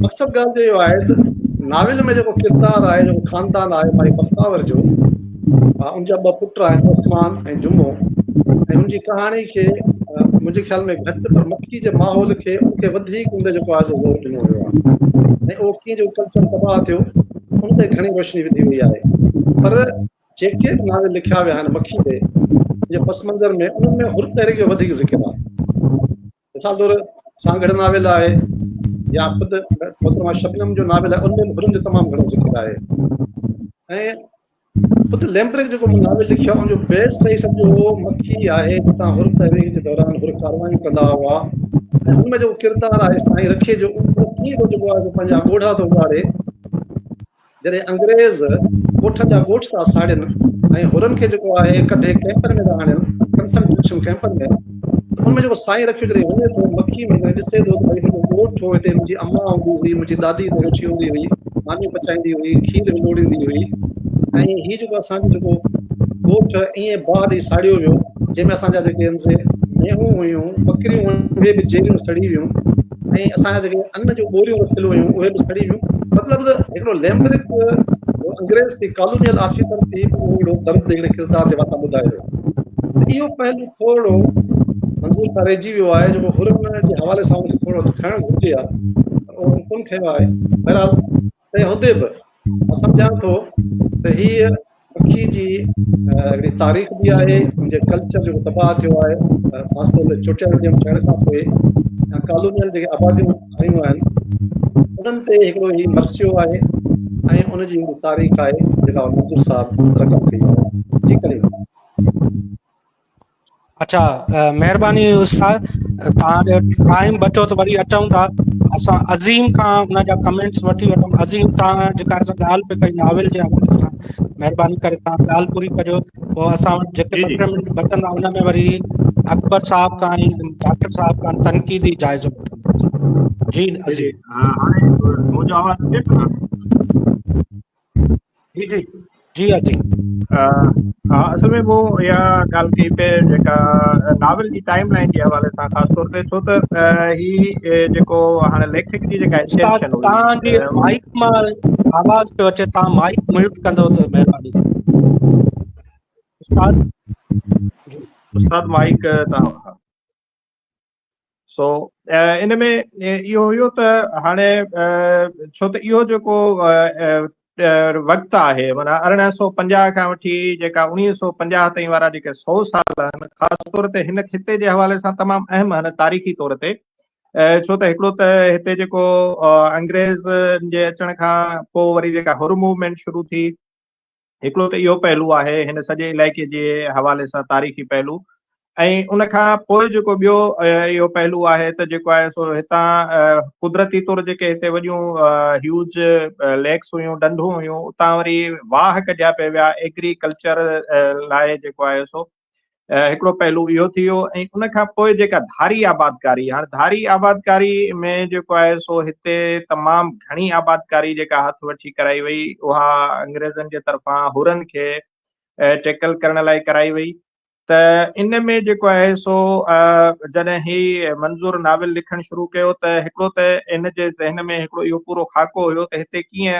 مقصد ڳالهه جو اهو آهي ته ناول ۾ جيڪو ڪردار آهي جيڪو خاندان آهي مائي بختاور جو ان جا ٻه پٽ آهن عثمان ۽ جمعو ۽ ان جي ڪهاڻي کي منهنجي خيال ۾ گهٽ پر مکي جي ماحول کي ان کي وڌيڪ ان تي جيڪو آهي سو زور ڏنو ويو آهي ۽ اهو ڪيئن جو ڪلچر تباهه ٿيو ان تي گهڻي روشني وڌي وئي آهي پر جيڪي به ناول لکيا ويا آهن مکي تي جي پس منظر ۾ انهن ۾ حر تحريڪ جو وڌيڪ ذڪر آهي مثال طور سانگهڙ ناول آهي يا خود محترمه شبنم جو ناول آهي ان ۾ به حرن جو تمام گهڻو ذڪر آهي ۽ خود ليمبرڪ جيڪو ناول لکيو ان جو بيس صحيح سمجهو مکي آهي جتان حر تحريڪ جي دوران حر ڪاروايون ڪندا هئا ۽ ان ۾ جيڪو ڪردار آهي سائين رکي جو اهو ڪيئن ٿو جيڪو آهي پنهنجا ڳوڙها ٿو اڳاڙي جڏهن انگريز ڳوٺن جا ڳوٺ ٿا ساڙين ۽ حرن کي جيڪو آهي ڪڍي ڪئمپن ۾ ٿا آڻين ڪنسنٽريشن ڪئمپن ۾ ته ان ۾ جيڪو سائين رکيو جڏهن وڃي ٿو مکي ۾ جڏهن ڏسي ٿو ته ڀائي منهنجو ڳوٺ هو هتي منهنجي اما هوندي هئي منهنجي ڏاڏي هتي ويٺي هوندي هئي مانيون پچائيندي هئي کير ولوڙيندي هئي ۽ هي جيڪو اسان جو جيڪو ڳوٺ ائين باهه ڏئي ساڙيو ويو جنهن ۾ اسان جا جيڪي آهن سي مينهون هيون ٻڪريون هيون اهي به جيريون سڙي ويون ۽ اسان جا جيڪي ان جون ٻوريون رکيل هيون اهي به سڙي ويون مطلب ته هڪڙو ليمبرڪ انگريز ٿي ڪالونيل آفيسر ٿي اهو هڪڙو درد هڪڙي ڪردار جي واتان ٻڌائي ويو ته اهو پهلو ٿورڙو منظور کان رهجي ويو آهي جيڪو حرن جي حوالي سان ان کي ٿورو کڻڻ گهرجي ها اهو ڪونه کنيو آهي بهرحال تنهن هوندي به مان سمجهان ٿو ته هيء پکي جي هڪڙي تاريخ به آهي ان جي ڪلچر جيڪو تباهه ٿيو آهي خاص طور تي چوٽياري ڊيم ٺهڻ کان پوء يا ڪالونيل جيڪي آباديون آيون آهن انهن تي هڪڙو هي مرثيو آهي ۽ ان جي هڪڙي تاريخ آهي جيڪا منظور صاحب رقم ڪئي آهي جي ڪريم. اڇا مهرباني استاد توهان جو ٽائيم بچو ته وري اچون ٿا اسان عظيم کان ان جا ڪمينٽس وٺي وٺون عظيم توهان جيڪا اسان ڳالهه پئي ڪئي ناول جي حوالي سان مهرباني ڪري توهان ڳالهه پوري ڪجو پوء اسان وٽ جيڪي ٻه ٽي منٽ بچندا ان ۾ وري اڪبر صاحب کان ۽ ڊاڪٽر صاحب کان تنقيدي جائزو وٺنداسين جي عظيم هاڻي منهنجو آواز اچي ٿو نه؟ جي جي جي عظيم ها اصل ۾ مون اها ڳالهه ڪئي پئي جيڪا ناول جي ٽائيم لائن جي حوالي سان خاص طور تي ڇو ته هي جيڪو هاڻي ليکڪ جي جيڪا استاد انٽينشن توهان جي هئي مائڪ مان آواز پيو اچي توهان مائڪ ميوٽ ڪندو ته مهرباني ٿيندي استاد جي استاد مائڪ تان ها سو ان ۾ اهو هيو ته هاڻي ڇو ته اهو جيڪو وقت آهي معنيٰ 1850 کان وٺي جيڪا 1950 تائين وارا جيڪي 100 سال آهن خاص طور تي هن خطي جي حوالي سان تمام اهم آهن تاريخي طور تي ڇو ته هڪڙو ته هتي جيڪو انگريز جي اچڻ کان پوء وري جيڪا حر موومينٽ شروع ٿي هڪڙو ته اهو پهلو آهي هن سڄي علائقي جي حوالي سان تاريخي پهلو ۽ ان کان پوء جيڪو ٻيو اهو پهلو آهي ته جيڪو آهي سو هتان قدرتي طور جيڪي هتي وڏيون هيوج ليڪس هيون ڍنڍون هيون اتان وري واهه ڪڍيا پئي ويا ايگريڪلچر لاء جيڪو آهي سو هڪڙو پهلو اهو ٿي ويو ۽ ان کان پوء جيڪا ڌاري آبادڪاري هاڻي ڌاري آبادڪاري ۾ جيڪو آهي سو هتي تمام گهڻي آبادڪاري جيڪا هٿ وٺي ڪرائي وئي اها انگريزن جي طرفان حرن کي ٽيڪل ڪرڻ لاء ڪرائي وئي ته ان ۾ جيڪو آهي سو جڏهن هي منظور ناول لکڻ شروع ڪيو ته هڪڙو ته ان جي ذهن ۾ هڪڙو اهو پورو خاڪو هيو ته هتي ڪيئن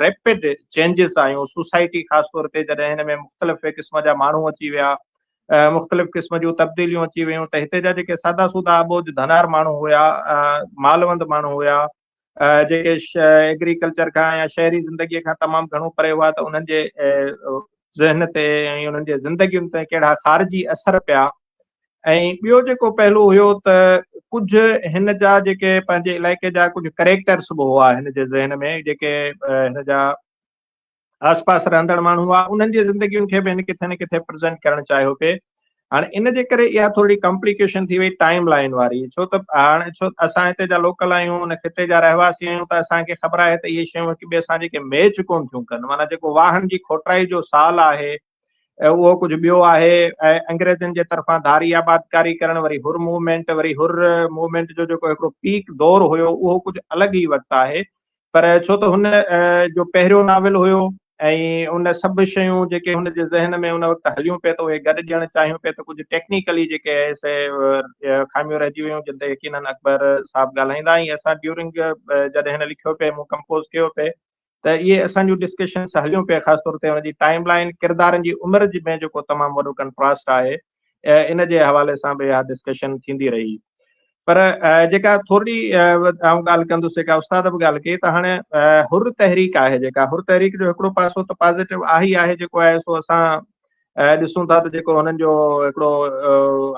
ريپڊ چينجز آيون سوسائٽي خاص طور تي جڏهن هن ۾ مختلف قسم جا ماڻهو اچي ويا مختلف قسم جون تبديليون اچي ويون ته هتي جا جيڪي سادا سودا اٻوجهه ڌنار ماڻهو هيا مالوند ماڻهو هيا جيڪي ايگريڪلچر کان يا شهري زندگي کان تمام گهڻو پري هئا ته انهن جي ذهن تي ۽ انهن جي زندگين تي ڪهڙا خارجي اثر پيا ۽ ٻيو جيڪو پهلو هيو ته ڪجهه هن جا جيڪي پنهنجي علائقي جا ڪجهه ڪريڪٽرس به هئا هن جي ذهن ۾ جيڪي هن جا آس پاس رهندڙ ماڻهو هئا انهن جي زندگين کي به هن ڪٿي نه ڪٿي پريزنٽ ڪرڻ چاهيو پئي هاڻي ان جي ڪري اها ٿوري ڪمپليڪيشن ٿي وئي ٽائيم لائن واري ڇو ته هاڻي ڇو اسان هتي جا لوڪل آهيون ان خطي جا رهواسي آهيون ته اسان کي خبر آهي ته اهي شيون هڪ ٻئي سان جيڪي ميچ ڪون ٿيون ڪن معنيٰ جيڪو واهن جي کوٽرائي جو سال آهي اهو ڪجهه ٻيو آهي ۽ انگريزن جي طرفان ڌاري آبادڪاري ڪرڻ وري حر موومينٽ وري حر موومينٽ جو جيڪو هڪڙو پيڪ دور هيو اهو ڪجهه الڳ ئي وقت آهي پر ڇو ته هن جو پهريون ناول هيو. ۽ ان سڀ شيون جيڪي هن جي ذهن ۾ ان وقت هليون پئي ته اهي گڏ ڏيڻ چاهيون پئي ته ڪجهه ٽيڪنيڪلي جيڪي سي خاميون رهجي ويون جن تي يقينن اڪبر صاحب ڳالهائيندا ۽ اسان ڊيورنگ جڏهن هن لکيو پئي مون ڪمپوز ڪيو پئي ته اهي اسان جون ڊسڪشنس هليون پئي خاص طور تي ان جي ٽائيم لائن ڪردارن جي عمر جي ۾ جيڪو تمام وڏو ڪنٽراسٽ آهي ان جي حوالي سان به اها ڊسڪشن ٿيندي رهي پر جيڪا ٿورڙي آئون ڳالهه ڪندس جيڪا استاد به ڳالهه ڪئي ته هاڻي حر تحريڪ آهي جيڪا حر تحريڪ جو هڪڙو پاسو ته پازيٽو آهي ئي آهي جيڪو آهي سو اسان ڏسون ٿا ته جيڪو هنن جو هڪڙو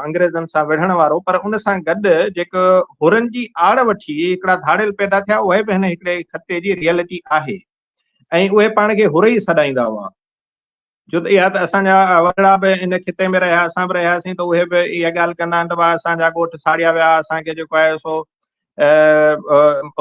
انگريزن سان وڙهڻ وارو پر ان سان گڏ جيڪو حرن جي آڙ وٺي هڪڙا ڌاڙيل پيدا ٿيا اهي به هن هڪڙي خطي جي ريئلٽي آهي ۽ اهي پاڻ کي حر ئي سڏائيندا هئا ڇو ته اها ته اسان جا وڏڙا به ان خطي ۾ رهيا اسان به رهياسين ته اهي به اها ڳالهه ڪندا آهن ته ڀاء اسان جا ڳوٺ ساڙيا ويا اسان کي جيڪو آهي سو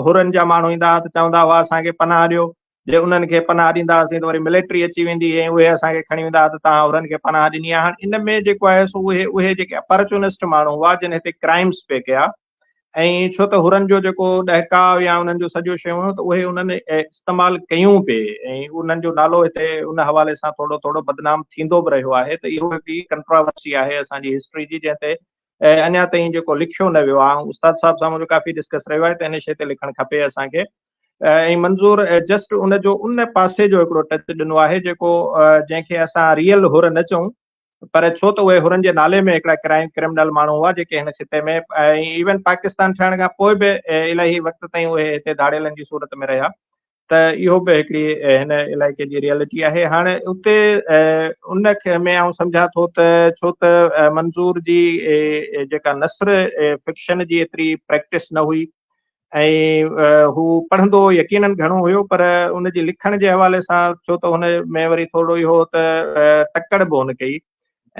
حرن جا ماڻهو ايندا هئا ته چوندا هئا اسان کي پناهه ڏيو جي انهن کي پناهه ڏيندا هئاسين ته وري ملٽري اچي ويندي هئي ۽ اهي اسان کي کڻي ويندا هئا ته توهان حرن کي پناهه ڏني آهي هاڻ ان ۾ جيڪو آهي سو اهي اهي جيڪي اپرچونسٽ ماڻهو هئا جن هتي ڪرائمس پئي ڪيا ۽ ڇو ته حرن جو جيڪو ڏهڪاء يا انهن جو سڄو شيون هيون ته اهي انهن استعمال ڪيون پئي ۽ انهن جو نالو هتي ان حوالي سان ٿورو ٿورو بدنام ٿيندو به رهيو آهي ته اهو هڪڙي ڪنٽراورسي آهي اسان جي هسٽري جي جنهن تي اڃا تائين جيڪو لکيو نه ويو آهي استاد صاحب سان منهنجو ڪافي ڊسڪس رهيو آهي ته ان شيء تي لکڻ کپي اسان کي ۽ منظور جسٽ ان جو ان پاسي جو هڪڙو ٽچ ڏنو آهي جيڪو جنهن کي اسان ريئل حر نه چئون پر ڇو ته اهي حرن جي نالي ۾ هڪڙا ڪرائم ڪرمنل ماڻهو هئا جيڪي هن خطي ۾ ۽ ايون پاڪستان ٺهڻ کان پوء به الاهي وقت تائين اهي هتي ڌاڙيلن جي صورت ۾ رهيا ته اهو به هڪڙي هن علائقي جي ريئلٽي آهي هاڻي اتي ان ۾ آئون سمجهان ٿو ته ڇو ته منظور جي جيڪا نثر فڪشن جي ايتري پريڪٽس نه هئي ۽ هو پڙهندو يقينن گهڻو هيو پر ان جي لکڻ جي حوالي سان ڇو ته هن ۾ وري ٿورو اهو ته تڪڙ به هن ڪئي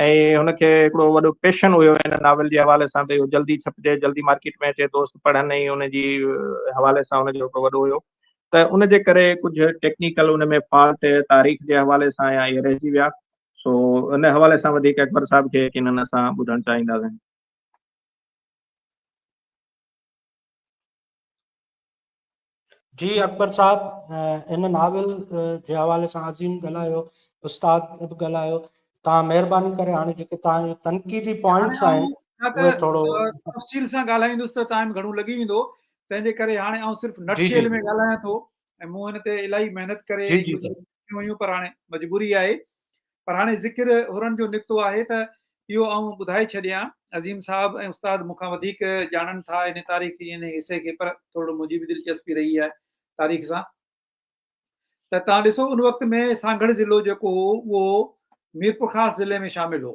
۽ هن کي هڪڙو وڏو پيشن هيو هن ناول جي حوالي سان ته اهو جلدي ڇپجي جلدي مارڪيٽ ۾ اچي دوست پڙهن ۽ ان جي حوالي سان هن جو هڪڙو وڏو هيو ته ان جي ڪري ڪجهه ٽيڪنيڪل ان ۾ فالٽ تاريخ جي حوالي سان يا اهي رهجي ويا سو ان حوالي سان وڌيڪ اڪبر صاحب کي يقينن اسان ٻڌڻ چاهينداسين. جي اڪبر صاحب ان ناول جي حوالي سان عظيم ڳالهايو استاد به ڳالهايو توهان مهرباني ڪري هاڻي جيڪي توهان جون تنقيدي پوائنٽس آهن اهي ٿورو تفصيل سان ڳالهائيندس ته ٽائيم گهڻو لڳي ويندو تنهن جي ڪري هاڻي آئون صرف نٽ شيل ۾ ڳالهايان ٿو ۽ مون هن تي الاهي محنت ڪري هيون پر هاڻي مجبوري آهي پر هاڻي ذڪر حرن جو نڪتو آهي ته اهو آئون ٻڌائي ڇڏيان، عظيم صاحب ۽ استاد مون کان وڌيڪ ڄاڻن ٿا ان تاريخي ان حصي کي پر ٿورڙو منهنجي به دلچسپي رهي آهي تاريخ سان ته توهان ڏسو ان وقت ۾ سانگهڙ ضلعو جيڪو هو اهو ميرپورخاص ضلعي ۾ شامل هو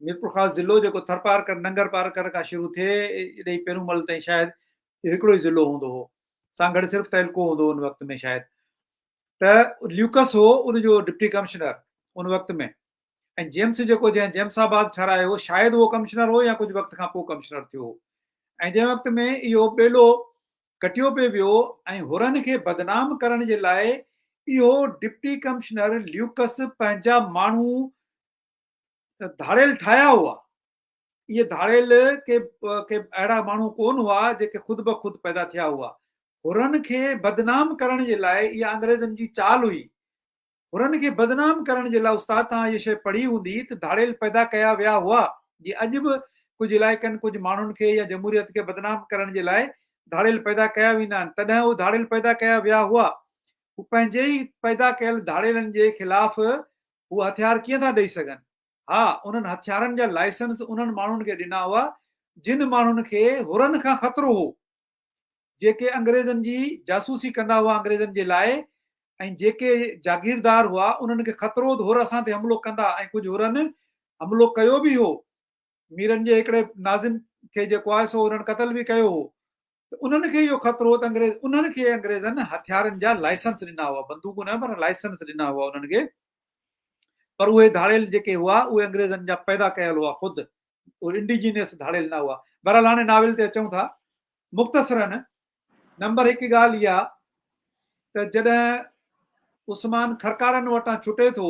ميرپورخاص ضلعو جيڪو ٿرپارڪر ننگر پارڪر کان شروع ٿئي ڏئي پيرون مل تائين شايد هڪڙو ئي ضلعو هوندو هو سانگهڙ صرف تعلقو هوندو هو ان وقت ۾ شايد ته ليوڪس هو ان جو ڊپٽي ڪمشنر ان وقت ۾ ۽ جيمس جيڪو جنهن جيمس آباد ٺهرايو هو شايد اهو ڪمشنر هو يا ڪجهه وقت کان پوء ڪمشنر ٿيو هو ۽ جنهن وقت ۾ اهو ٻيلو ڪٽيو پئي ويو ۽ حرن کي بدنام ڪرڻ جي لاء اهو ڊپٽي ڪمشنر ليوڪس پنهنجا ماڻهو ڌاڙيل ٺاهيا هئا اهي ڌاڙيل ڪي ڪي اهڙا ماڻهو ڪون هئا جيڪي خود بخود پيدا ٿيا هئا. حرن کي بدنام ڪرڻ جي لاء اها انگريزن جي چال هئي. حرن کي بدنام ڪرڻ جي لاء استاد توهان اها شيء پڙهي هوندي ته ڌاڙيل پيدا ڪيا ويا هئا جي اڄ به ڪجهه علائقن ڪجهه ماڻهن کي يا جمهوريت کي بدنام ڪرڻ جي لاء ڌاڙيل پيدا ڪيا ويندا آهن تڏهن اهي ڌاڙيل پيدا ڪيا ويا هئا. هو پنهنجي ئي پيدا ڪيل ڌاڙيلن جي خلاف هو هٿيار ڪيئن ٿا ڏئي سگهن؟ ها، انهن هٿيارن جا لائسنس انهن ماڻهن کي ڏنا هئا، جن ماڻهن کي حرن کان خطرو هو، جيڪي انگريزن جي جاسوسي ڪندا هئا انگريزن جي لاء ۽ جيڪي جاگيردار هئا، انهن کي خطرو هو ته حر اسان تي حملو ڪندا ۽ ڪجهه حرن حملو ڪيو به هو. ميرن جي هڪڙي ناظم کي جيڪو آهي سو انهن قتل به ڪيو هو. ته انهن کي اهو خطرو هو ته انگريز انهن کي انگريزن هٿيارن جا لائسنس ڏنا هئا، بندوقون نه پر لائسنس ڏنا هئا انهن کي، پر اهي ڌاڙيل جيڪي هئا اهي انگريزن جا پيدا ڪيل هئا خود، اهي انڊيجينس ڌاڙيل نه هئا. بهرحال هاڻي ناول تي اچون ٿا. مختصراً نمبر هڪ ڳالهه اها ته جڏهن عثمان خرڪارن وٽان ڇٽي ٿو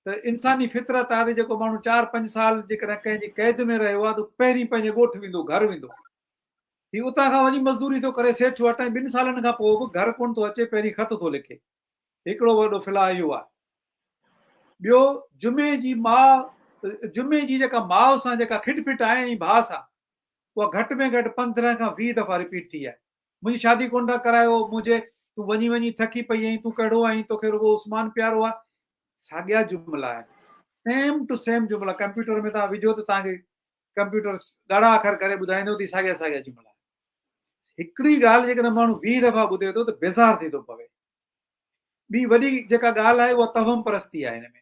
ته انساني فطرت آهي ته جيڪو ماڻهو چار پنج سال جيڪڏهن ڪنهن جي قيد ۾ رهيو آهي ته پهرين پنهنجي ڳوٺ ويندو، گهر ويندو. هي اتان کان وڃي مزدوري ٿو ڪري سيٺ وٽ ۽ ٻن سالن کان پوء به گهر ڪونه ٿو اچي، پهرين خط ٿو لکي. هڪڙو وڏو فلاح اهو آهي. ٻيو جمعي جي ماء جمعي جي جيڪا ماء سان جيڪا کٽ پٽ آهي ۽ ڀاء سان اها گهٽ ۾ گهٽ 15 کان 20 دفعا رپيٽ ٿي آهي. منهنجي شادي ڪونه ٿا ڪرايو، منهنجي تون وڃي وڃي ٿڪي پئي آهين، تون ڪهڙو آهين، توکي رڳو عثمان پيارو آهي. ساڳيا جملا آهن. سيم ٽو سيم جملا ڪمپيوٽر ۾ توهان وجهو ته توهان کي ڪمپيوٽر ڳاڙها اکر ڪري ٻڌائيندو ته ساڳيا ساڳيا جملا آهن. هڪڙي ڳالهه جيڪڏهن ماڻهو 20 دفعا ٻڌي ٿو ته بيزار ٿي ٿو پوي. ٻي وڏي جيڪا ڳالهه آهي اها توهم پرستي آهي هن ۾.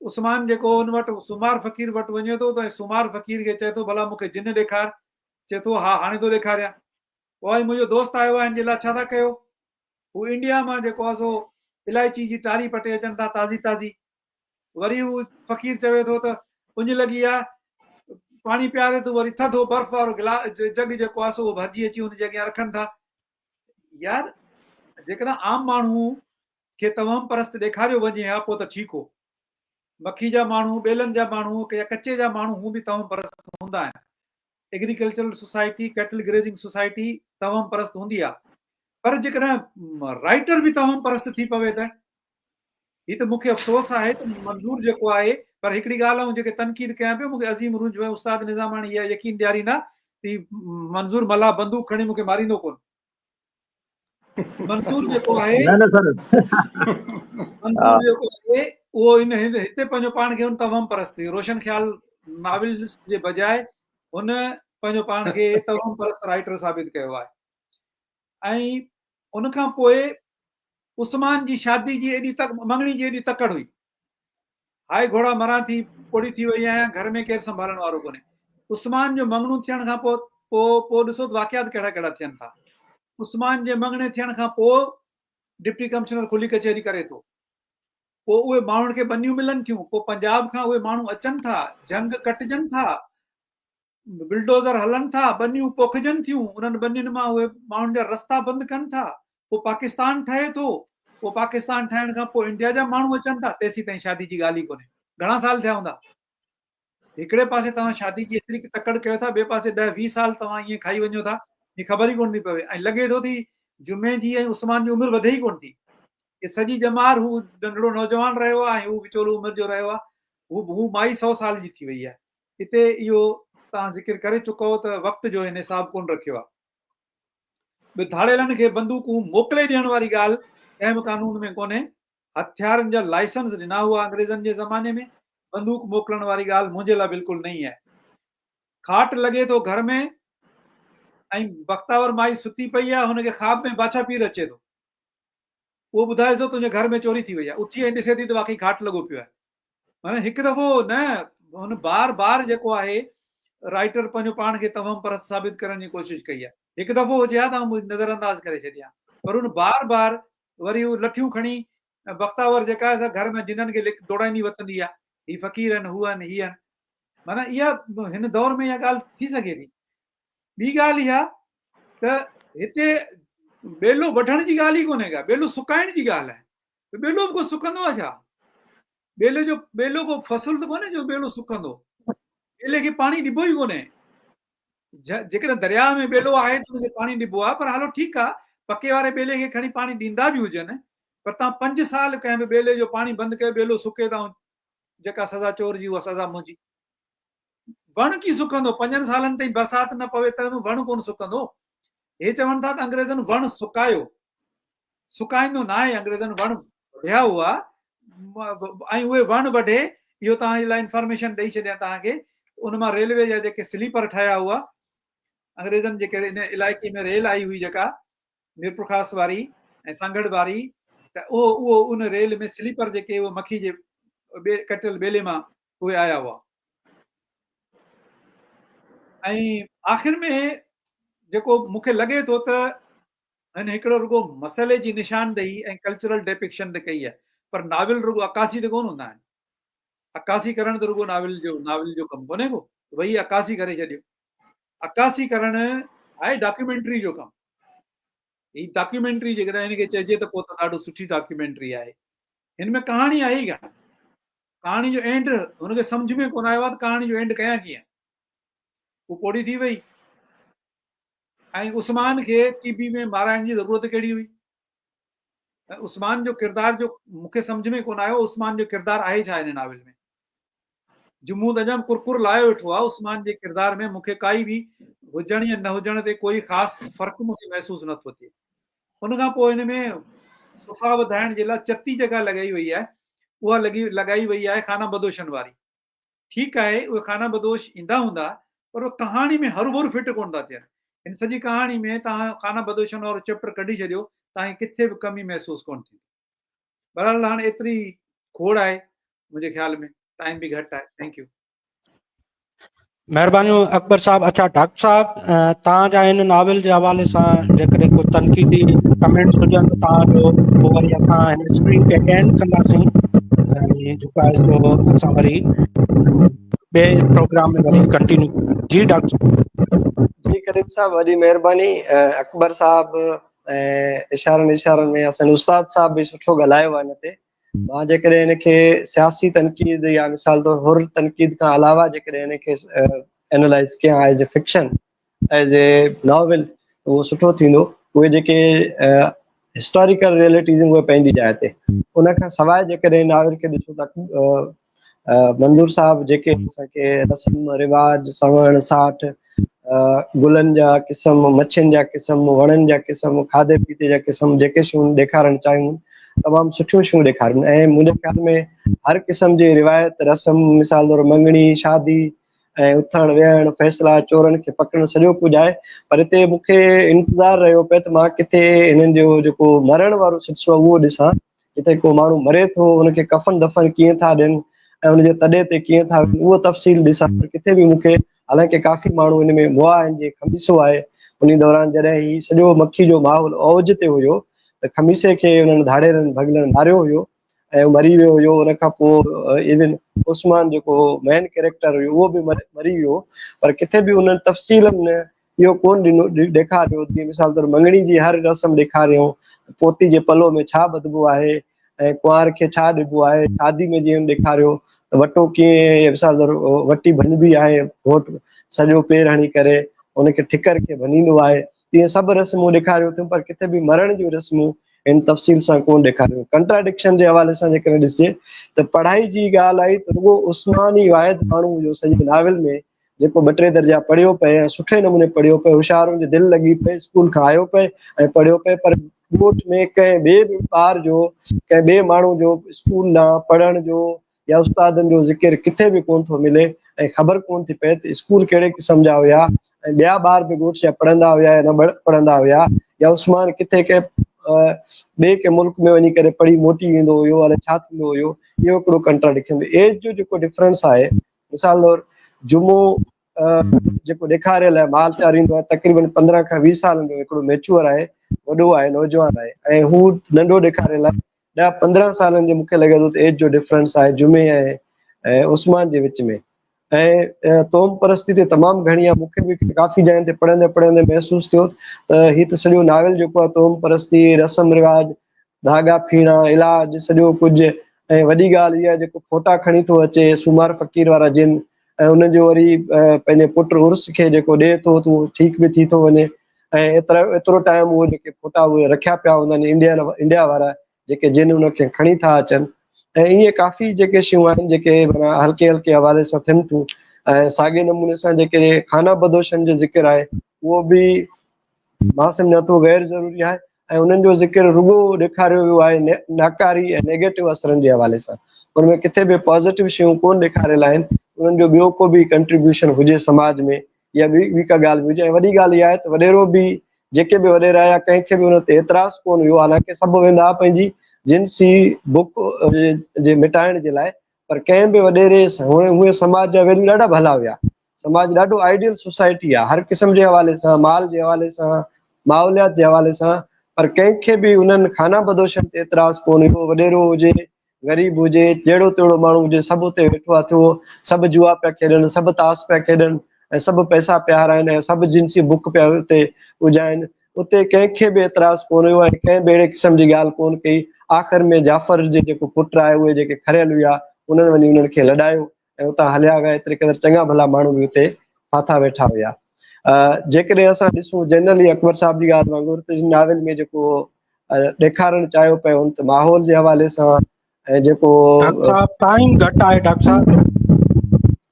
عثمان جيڪو ان وٽ سومار فقير وٽ وڃي ٿو ته سومار فقير کي چئي ٿو ڀلا مون کي جن ڏيکار. چئي ٿو ها هاڻي ٿو ڏيکاريان. بابا هي منهنجو دوست آيو آهي هن جي لاء ڇا ٿا ڪيو؟ هو انڊيا مان جيڪو آهي سو الائچي جي ٽاري پٽي اچن ٿا تازي تازي. وري هو فقير چوي ٿو ته اڃ لڳي آهي پاڻي پياري ٿو وري ٿڌو برف وارو گلاس جڳ جيڪو آهي سو اهو ڀرجي اچي هن جي اڳيان رکن ٿا. يار جيڪڏهن عام ماڻهو کي توهم پرست ڏيکاريو وڃي ها پوء ته ٺيڪ هو. مکي جا ماڻهو، ٻيلن جا ماڻهو يا ڪچي جا ماڻهو هون به توهم پرست هوندا آهن. Agricultural society, cattle grazing society توهم پرست هوندي آهي. پر جيڪڏهن رائيٽر به توهم پرست ٿي پوي ته هي ته مون کي افسوس آهي ته منظور جيڪو آهي پر هڪڙي ڳالهه آئون جيڪي تنقيد ڪيان پيو مون کي عظيم رونجهو ۽ استاد نظاماڻي اها يقين ڏياريندا ته منظور ملاح بندوق کڻي مون کي ماريندو ڪونه. منظور جيڪو آهي نه نه سر منظور جيڪو آهي اهو ان هتي پنهنجو پاڻ کي ان توهم پرست روشن خيال ناولسٽ جي بجاء هن پنهنجو پاڻ کي توهم پرست رائيٽر ثابت ڪيو آهي ۽ ان کان پوء عثمان جي شادي جي ايڏي تڪ مڱڻي جي ايڏي تڪڙ هئي هاء گهوڙا مران ٿي، پوڙهي ٿي وئي آهيان، گهر ۾ ڪير سنڀالڻ وارو ڪونهي. عثمان جو مڱڻو ٿيڻ کان پوء پوء پوء ڏسو ته واقعات ڪهڙا ڪهڙا ٿين ٿا. عثمان جي مڱڻي ٿيڻ کان پوء ڊپٽي ڪمشنر کلي ڪچهري ڪري ٿو. پوء اهي ماڻهن کي ٻنيون ملن ٿيون، پوء پنجاب کان اهي ماڻهو اچن ٿا، جهنگ ڪٽجن ٿا، بلڊوزر هلن ٿا، ٻنيون پوکجن ٿيون، انهن ٻنين مان اهي ماڻهن جا رستا بند ڪن ٿا، پوء پاڪستان ٺهي ٿو، پوء پاڪستان ٺهڻ کان پوء انڊيا جا ماڻهو اچن ٿا، تيسين تائين شادي جي ڳالهه ئي ڪونهي. گهڻا سال ٿيا هوندا؟ هڪڙي پاسي توهان شادي جي ايتري تڪڙ ڪيو ٿا، ٻئي پاسي ڏهه 20 سال توهان ائين کائي وڃو ٿا، جي خبر ئي ڪونه ٿي پوي ۽ لڳي ٿو ٿي جمعي جي ۽ عثمان جي عمر وڌي ئي ڪونه ٿي. هي سڄي ڄمار هو ننڍڙو نوجوان رهيو آهي ۽ هو وچولو عمر جو رهيو آهي. هو هو مائي سئو سال جي ٿي وئي آهي. هتي اهو توهان ذڪر ڪري چڪؤ ته وقت جو هن حساب ڪونه رکيو آهي. ٻيو ڌاڙيلن کي بندوقون موڪلي ڏيڻ واري ڳالهه ڪنهن به قانون ۾ ڪونهي. هٿيارن جا لائسنس ڏنا هئا انگريزن جي زماني ۾، بندوق موڪلڻ واري ڳالهه منهنجي لاء بلڪل نئين آهي. کاٽ لڳي ٿو گهر ۾ ۽ بختاور مائي ستي پئي آهي، هن کي خواب ۾ باڇا پير اچي ٿو. اهو ٻڌائيس ٿو تنهنجي گهر ۾ چوري ٿي وئي آهي. اٿي ۽ ڏسي ٿي ته واقعي کاٽ لڳو پيو آهي. معنيٰ هڪ دفعو نه هن بار بار جيڪو آهي رائيٽر پنهنجو پاڻ کي توهم پرست ثابت ڪرڻ جي ڪوشش ڪئي آهي. هڪ دفعو هجي ها ته آئون نظر انداز ڪري ڇڏيان ها پر هن بار بار وري هو لٺيون کڻي بختاور جيڪا آهي سا گهر ۾ جنن کي ڊوڙائيندي وتندي آهي. هي فقير آهن هو آهن هي آهن. معنيٰ اها هن دور ۾ اها ڳالهه ٿي سگهي ٿي. ٻي ڳالهه اها ته هتي ٻيلو وڍڻ جي ڳالهه ئي ڪونهي ڪا، ٻيلو سڪائڻ جي ڳالهه آهي. ته ٻيلو به ڪو سڪندو آهي ڇا؟ ٻيلي جو ٻيلو ڪو فصل ته ڪونهي جو ٻيلو سڪندو. ٻيلي کي پاڻي ڏبو ئي ڪونهي. جيڪڏهن درياء ۾ ٻيلو آهي ته ان کي پاڻي ڏبو آهي پر هلو ٺيڪ آهي پڪي واري ٻيلي کي کڻي پاڻي ڏيندا به هجن پر تان 5 سال ڪنهن به ٻيلي جو پاڻي بند ڪيو ٻيلو سڪي ته جيڪا سزا چور جي اها سزا منهنجي. وڻ ڪي سڪندو؟ پنجن سالن تائين برسات نه پوي ته به وڻ ڪونه سڪندو. هي چون ٿا ته انگريزن وڻ سڪايو. سڪائيندو ناهي، انگريزن وڻ وڍيا هئا ۽ اهي وڻ وڍي اهو توهان جي لاء انفارميشن ڏئي ڇڏيان توهان کي ان مان ريلوي جا جيڪي سليپر ٺاهيا هئا انگريزن جيڪي ان علائقي ۾ ريل آئي هئي جيڪا ميرپورخاص واري ۽ سانگهڙ واري ته اهو اهو ان ريل ۾ سليپر جيڪي اهي مکي جي ڪٽيل ٻيلي مان اهي آيا هئا ۽ آخر ۾ جيڪو مون کي لڳي ٿو ته هن هڪڙو رڳو مسئلي جي نشاندهي ۽ ڪلچرل ڊيپڪشن ته ڪئي آهي پر ناول رڳو عڪاسي ته ڪونه هوندا آهن. عڪاسي ڪرڻ ته رڳو ناول جو ناول جو ڪم ڪونهي ڪو وئي عڪاسي ڪري ڇڏيو. عڪاسي ڪرڻ آهي ڊاڪيومينٽري جو ڪم. هي ڊاڪيومينٽري جيڪڏهن هن کي چئجي ته پوء ته ڏاڍو سٺي ڊاڪيومينٽري آهي. هن ۾ ڪهاڻي آهي ئي ڪانه. ڪهاڻي جو اينڊ هن کي سمجهه ۾ ڪونه آيو آهي ته ڪهاڻي جو اينڊ ڪيان ڪيئن. هو پوڙهي ٿي وئي. ۽ عثمان کي ٽي بي ۾ مارائڻ جي ضرورت ڪهڙي هئي؟ عثمان جو ڪردار جو مون کي سمجهه ۾ ڪونه آيو عثمان جو ڪردار آهي ڇا هن ناول ۾. جمعو ته اڃا به ڪرڪر لايو ويٺو آهي عثمان جي ڪردار ۾ مون کي ڪائي به هجڻ يا نه هجڻ تي ڪوئي خاص فرق مون کي محسوس نه ٿو ٿئي. ان کان پوء هن ۾ صفا وڌائڻ جي لاء چتي جيڪا لڳائي وئي آهي اها لڳي لڳائي وئي آهي خانه بدوشن واري. ٺيڪ آهي اهي خانه بدوش ايندا هوندا پر اهي ڪهاڻي ۾ هروڀرو فٽ ڪونه ٿا ٿين. هن سڄي ڪهاڻي ۾ توهان خانه بدوشن وارو چيپٽر ڪڍي ڇڏيو توهان کي ڪٿي به ڪمي محسوس ڪونه ٿيندي. بهرحال هاڻ ايتري کوڙ آهي منهنجي خيال ۾ ٽائيم به گهٽ آهي. Thank you. مهربانيون اڪبر صاحب اڇا ڊاڪٽر صاحب توهان جا هن ناول جي حوالي سان جيڪڏهن ڪو تنقيدي ڪمينٽس هجن ته توهان جو پوء وري اسان هن اسڪرين کي اينڊ ڪنداسين ۽ جيڪو آهي سو اسان وري ٻئي پروگرام ۾ وري ڪنٽينيو جي ڊاڪٽر صاحب. جي ڪريم صاحب وڏي مهرباني اڪبر صاحب ۽ اشارن اشارن ۾ اسان استاد صاحب به سٺو ڳالهايو آهي هن تي مان جيڪڏهن هن کي سياسي تنقيد يا مثال طور حر تنقيد کان علاوه جيڪڏهن هن کي اينالائز ڪيان as a fiction as a novel اهو سٺو ٿيندو. اهي جيڪي هسٽاريڪل ريئلٽيز آهن اهي پنهنجي جاء تي، ان کان سواء جيڪڏهن ناول کي ڏسو ته منظور صاحب جيڪي اسان کي رسم رواج، سوڻ ساٺ، گلن جا قسم، مڇين جا قسم، وڻن جا قسم، کاڌي پيتي جا قسم جيڪي شيون ڏيکارڻ چاهيون تمام سٺيون شيون ڏيکاريون ۽ منهنجي خيال ۾ هر قسم جي روايت رسم مثال طور مڱڻي، شادي ۽ اٿڻ ويهڻ، فيصلا، چورن کي پڪڙڻ سڄو ڪجهه آهي پر هتي مون کي انتظار رهيو پئي ته مان ڪٿي هنن جو جيڪو مرڻ وارو سلسلو اهو ڏسان جتي ڪو ماڻهو مري ٿو ان کي ڪفن دفن ڪيئن ٿا ڏين ۽ ان جي تڏي تي ڪيئن ٿا وڃن اهو تفصيل ڏسان پر ڪٿي به مون کي حالانڪه ڪافي ماڻهو ان ۾ مئا آهن جيئن خميسو آهي انهي دوران جڏهن هي سڄو مکي جو ماحول اوج تي هيو ته خميسي کي انهن ڌاڙيلن ڀڳلن ماريو هيو ۽ مري ويو هيو ان کان پوء ايون عثمان جيڪو مين ڪيريڪٽر هيو اهو به مري ويو پر ڪٿي به انهن تفصيلن اهو ڪونه ڏنو ڏيکاريو جيئن مثال طور مڱڻي جي هر رسم ڏيکاريائون ته پوتي جي پلو ۾ ڇا ٻڌبو آهي ۽ ڪنوار کي ڇا ڏبو آهي شادي ۾ جيئن ڏيکاريو ته وٽو ڪيئن مثال طور وٽي ڀڃبي آهي گهوٽ سڄو پير هڻي ڪري ان کي ٺڪر کي ڀڃيندو آهي تيئن سڀ رسمون ڏيکاريو اٿئون پر ڪٿي به مرڻ جون رسمون ان تفصيل سان ڪونه ڏيکاريون. ڪنٽراڊڪشن جي حوالي سان جيڪڏهن ڏسجي ته پڙهائي جي ڳالهه آئي ته رڳو عثمان ئي واحد ماڻهو هيو سڄي ناول ۾ جيڪو ٻه ٽي درجا پڙهيو پئي ۽ سٺي نموني پڙهيو پئي، هوشيار هن جي دل لڳي پئي، اسڪول کان آيو پئي ۽ پڙهيو پئي پر ڳوٺ ۾ ڪنهن ٻئي به ٻار جو ڪنهن ٻئي ماڻهو جو اسڪول ڏانهن پڙهڻ جو يا استادن جو ذڪر ڪٿي به ڪونه ٿو ملي ۽ خبر ڪونه ٿي پئي ته اسڪول ڪهڙي قسم جا هيا ۽ ٻيا ٻار به ڳوٺ جا پڙهندا هيا يا نه پڙهندا هيا يا عثمان ڪٿي ڪنهن ٻئي ڪنهن ملڪ ۾ وڃي ڪري پڙهي موٽي ايندو هيو الائي ڇا ٿيندو هيو اهو هڪڙو ڪنٽراڊڪشن ايج جو جيڪو ڊفرنس آهي مثال طور جمعو جيڪو ڏيکاريل آهي مال چاريندو آهي تقريبن 15 کان 20 سالن جو هڪڙو ميچوئر آهي وڏو آهي نوجوان آهي ۽ هو ننڍو ڏيکاريل آهي 10 15 سالن جي مونکي لڳي ٿو ته ايج جو ڊفرنس آهي جمعي ۽ عثمان جي وچ ۾ ۽ توهم پرستي تي تمام گهڻي آهي مونکي به ڪافي جاين تي پڙهندي پڙهندي محسوس ٿيو ته هي ته سڄو ناول جيڪو آهي توهم پرستي رسم رواج ڌاڳا ڦيڻا، علاج، سڄو ڪجهه ۽ وڏي ڳالهه اها جيڪو ڦوٽا کڻي ٿو اچي سومار فقير وارا جن ۽ ان جو وري پنهنجي پٽ عرس کي جيڪو ڏئي ٿو ته اهو ٺيڪ به ٿي ٿو وڃي ۽ ايترا ايترو ٽائيم اهو جيڪي ڦوٽا اهي رکيا پيا هوندا آهن انڊيا انڊيا وارا جيڪي جن ان کي کڻي ٿا اچن ۽ ائين ڪافي جيڪي شيون آهن جيڪي معنيٰ هلڪي هلڪي حوالي سان ٿين ٿيون ۽ ساڳي نموني سان جيڪي خانه بدوشن جو ذڪر آهي اهو به مان سمجهان ٿو غير ضروري آهي ۽ انهن جو ذڪر رڳو ڏيکاريو ويو آهي ناڪاري ۽ نيگيٽو اثرن جي حوالي سان ان ۾ ڪٿي به پازيٽو شيون ڪونه ڏيکاريل آهن انهن جو ٻيو ڪو به ڪنٽريبيوشن هجي سماج ۾ يا ٻي ٻي ڪا ڳالهه به هجي ۽ وڏي ڳالهه اها آهي ته وڏيرو به جيڪي به وڏيرا يا ڪنهن کي به ان تي اعتراض ڪونه هيو حالانڪه سڀ ويندا هئا پنهنجي جنسي بک جي مٽائڻ جي لاء پر ڪنهن به وڏيري هونئن سماج جا ويليو ڏاڍا ڀلا هيا سماج ڏاڍو آئيڊيل سوسائٽي آهي هر قسم جي حوالي سان مال جي حوالي سان ماحوليات جي حوالي سان پر ڪنهن کي به انهن خانه بدوشن تي اعتراض ڪونه هيو وڏيرو هجي غريب هجي جهڙو تهڙو ماڻهو هجي سڀ اتي ويٺو آ ٿيو سڀ جوا پيا کيڏن سڀ تاس پيا کيڏن ۽ سڀ پئسا پيا هارائن ۽ سڀ جنسي بک پيا اتي اجهائن اتي ڪنهن کي به اعتراض ڪونه هيو ۽ ڪنهن به اهڙي قسم جي ڳالهه ڪونه ڪئي آخر ۾ جعفر جي جيڪو پٽ آهي اهي جيڪي کريل هيا انهن وڃي انهن کي لڏايو ۽ اتان هليا ويا ايتري قدر چڱا ڀلا ماڻهو به اتي ڦاٿا ويٺا هيا. جيڪڏهن اسان ڏسون جنرلي اڪبر صاحب جي ڳالهه وانگر ته ناول ۾ جيڪو ڏيکارڻ چاهيو پيو هن ته ماحول جي حوالي سان ۽ جيڪو ڊاڪٽر صاحب ٽائيم گهٽ آهي ڊاڪٽر صاحب.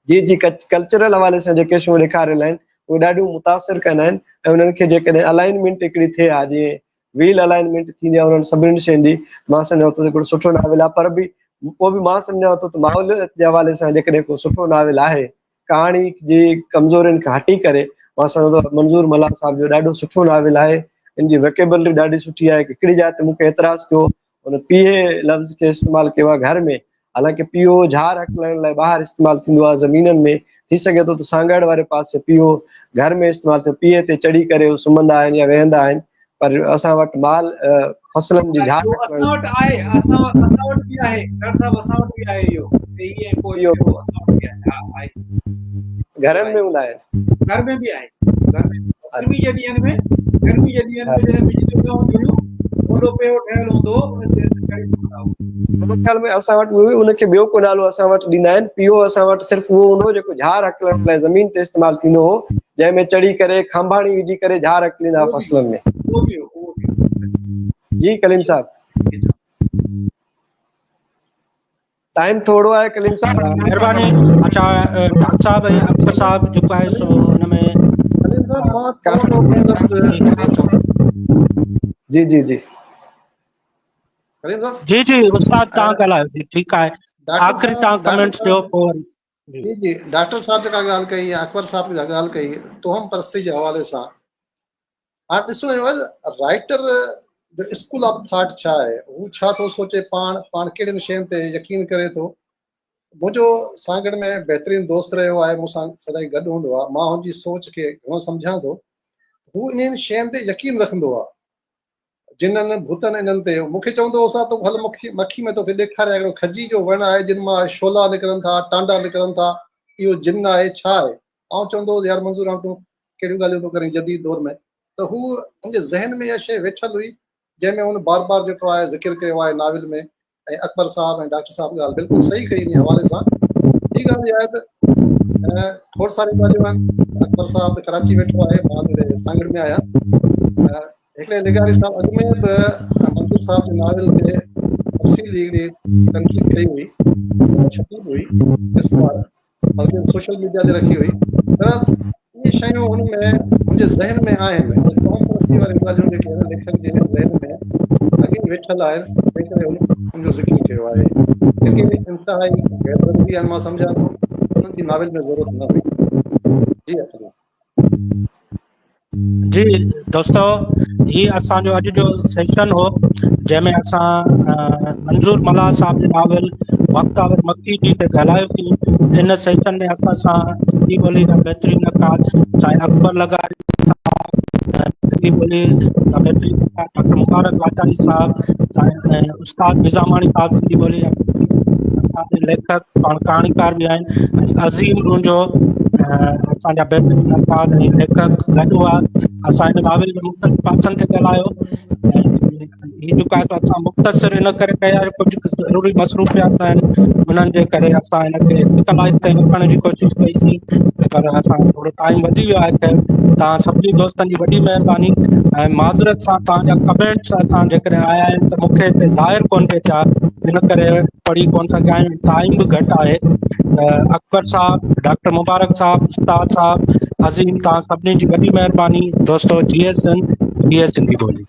جي جي ڪلچرل حوالي سان جيڪي شيون ڏيکاريل آهن اهي ڏاڍيون متاثر ڪن آهن ۽ انهن کي جيڪڏهن الائنمينٽ هڪڙي ٿئي ها جيئن ويل الائنمينٽ ٿيندي آهي انهن سڀني شين جي مان سمجهان ٿو هڪڙو سٺو ناول آهي پر به پوء به مان سمجهان ٿو ته ماحوليت جي حوالي سان جيڪڏهن ڪو سٺو ناول آهي ڪهاڻي جي ڪمزورين کان هٽي ڪري مان سمجهان ٿو منظور ملاح صاحب جو ڏاڍو سٺو ناول آهي ان جي ووڪيبلري ڏاڍي سٺي آهي هڪڙي جاء تي مون کي اعتراض ٿيو ان پيهي لفظ کي استعمال ڪيو آهي گهر ۾ حالانڪه پيهو جهار هڪلائڻ لاء ٻاهر استعمال ٿيندو آهي زمينن ۾ ٿي سگهي ٿو ته سانگهڙ واري پاسي پيهو گهر ۾ استعمال ٿيو پيهي تي چڙهي ڪري هو سمهندا آهن يا ويهندا آهن پر اسان وٽ مال فصلن جي جهار اسان وٽ آهي اسان اسان وٽ به آهي ڊاڪٽر صاحب اسان وٽ به آهي اهو پيهي ۽ پوء پيهو اسان وٽ به آهي ها آهي گهرن ۾ هوندا آهن گهر ۾ به آهي گهر ۾ گرمي جي ڏينهن ۾ گرمي جي ڏينهن ۾ جڏهن بجلي نه هوندي هيون وڏو پيو ٺهيل هوندو هو ان تي چڙهي سمهندا هئا. منهنجي خيال ۾ اسان وٽ اهو ان کي ٻيو ڪو نالو اسان وٽ ڏيندا آهن پيو اسان وٽ صرف اهو هوندو هو جيڪو جهار هڪلڻ لاء زمين تي استعمال ٿيندو هو جنهن ۾ چڙهي ڪري کانڀاڻي وجهي ڪري جهار هڪليندا هئا فصلن ۾. اهو به هو اهو به هو. جي ڪليم صاحب. ٽائيم ٿورو آهي ڪليم صاحب. مهرباني اچا ڊاڪٽر صاحب ۽ اڪبر صاحب جيڪو آهي سو ان ۾ ڪليم صاحب مان ٿورو لفظ جي جي جي ڪليم صاحب جي جي استاد تان ڳالهايو جي ٺيڪ آهي آخري تان ڪمينٽس ڏيو پوء وري جي جي ڊاڪٽر صاحب جيڪا ڳالهه ڪئي يا اڪبر صاحب جيڪا ڳالهه ڪئي توهم پرستي جي حوالي سان هاڻ ڏسو عوض رائٽر جو اسڪول آف ٿاٽ ڇا آهي هو ڇا ٿو سوچي پاڻ پاڻ ڪهڙين شين تي يقين ڪري ٿو منهنجو سانگهڙ ۾ بهترين دوست رهيو آهي مون سان سدائين گڏ هوندو آهي مان هن جي سوچ کي گهڻو سمجهان ٿو هو انهن شين تي يقين رکندو آهي جنن ڀوتن انهن تي مون کي چوندو هو سا تو هل مکي مکي ۾ توکي ڏيکاريان هڪڙو کجي جو وڻ آهي جن مان شعلا نڪرن ٿا ٽانڊا نڪرن ٿا اهو جن آهي ڇا آهي آئون چوندو هوس يار منظور هاڻ تون ڪهڙيون ڳالهيون ٿو ڪرين جديد دور ۾ ته هو ان جي ذهن ۾ اها شيء ويٺل هئي جنهن ۾ هن بار بار جيڪو آهي ذڪر ڪيو آهي ناول ۾ ۽ اڪبر صاحب ۽ ڊاڪٽر صاحب ڳالهه بلڪل صحيح ڪئي ان حوالي سان ٻي ڳالهه اها آهي ته کوڙ ساريون ڳالهيون آهن اڪبر صاحب ته ڪراچي ويٺو آهي مان سانگهڙ ۾ آهيان هڪڙي لغاري صاحب اڳ ۾ به منظور صاحب جي ناول تي تفصيلي هڪڙي تنقيد ڪئي هئي ڇپي به هئي قسطوار بلڪه سوشل ميڊيا تي رکي هئي بهرحال اهي شيون هن ۾ هن جي ذهن ۾ آهن قوم پرستي واريون ڳالهيون جيڪي هن ليکڪ جي ذهن ۾ اڳي ئي ويٺل آهن تنهن ڪري هن ان جو ذڪر ڪيو آهي جيڪي انتهائي غير ضروري آهن مان سمجهان ٿو انهن جي ناول ۾ ضرورت نه هئي جي اڪبر جي دوستو هي اسان جو اڄ جو سيشن هو جنهن ۾ اسان منظور ملاح صاحب جي ناول بختاور مڪي جي تي ڳالهايوسين ان سيشن ۾ اسان سان سنڌي ٻولي جا بهترين نقاد سائين اڪبر لغاري صاحب سنڌي ٻولي جا بهترين نقاد ڊاڪٽر مبارڪ لاچاري صاحب سائين استاد نظاماڻي صاحب سنڌي ٻولي جا ليکڪ پاڻ ڪهاڻيڪار به آهن ۽ عظيم رونجهو اسان جا بهترين نقاد ۽ ليکڪ گڏ هئا اسان هن ناول جي مختلف پاسن تي ڳالهايو ۽ هي جيڪو آهي سو اسان مختصر ان ڪري ڪيا جو ڪجهه ضروري مصروفيات آهن انهن جي ڪري اسان هن کي هڪ ڪلاڪ تائين رکڻ جي ڪوشش ڪئيسين پر اسان ٿورو ٽائيم وڌي ويو آهي خير توهان سڀني دوستن جي وڏي مهرباني ۽ معذرت سان توهان جا ڪمينٽس اسان جيڪڏهن آيا آهن ته مون کي هتي ظاهر ڪونه پئي ٿيا ان ڪري پڙهي ڪونه سگهيا آهيون ٽائيم به گهٽ آهي ته اڪبر صاحب ڊاڪٽر مبارڪ صاحب استاد صاحب عظيم توهان سڀني جي وڏي مهرباني دوستو جي ايس سنڌ جي ايس سنڌي ٻولي.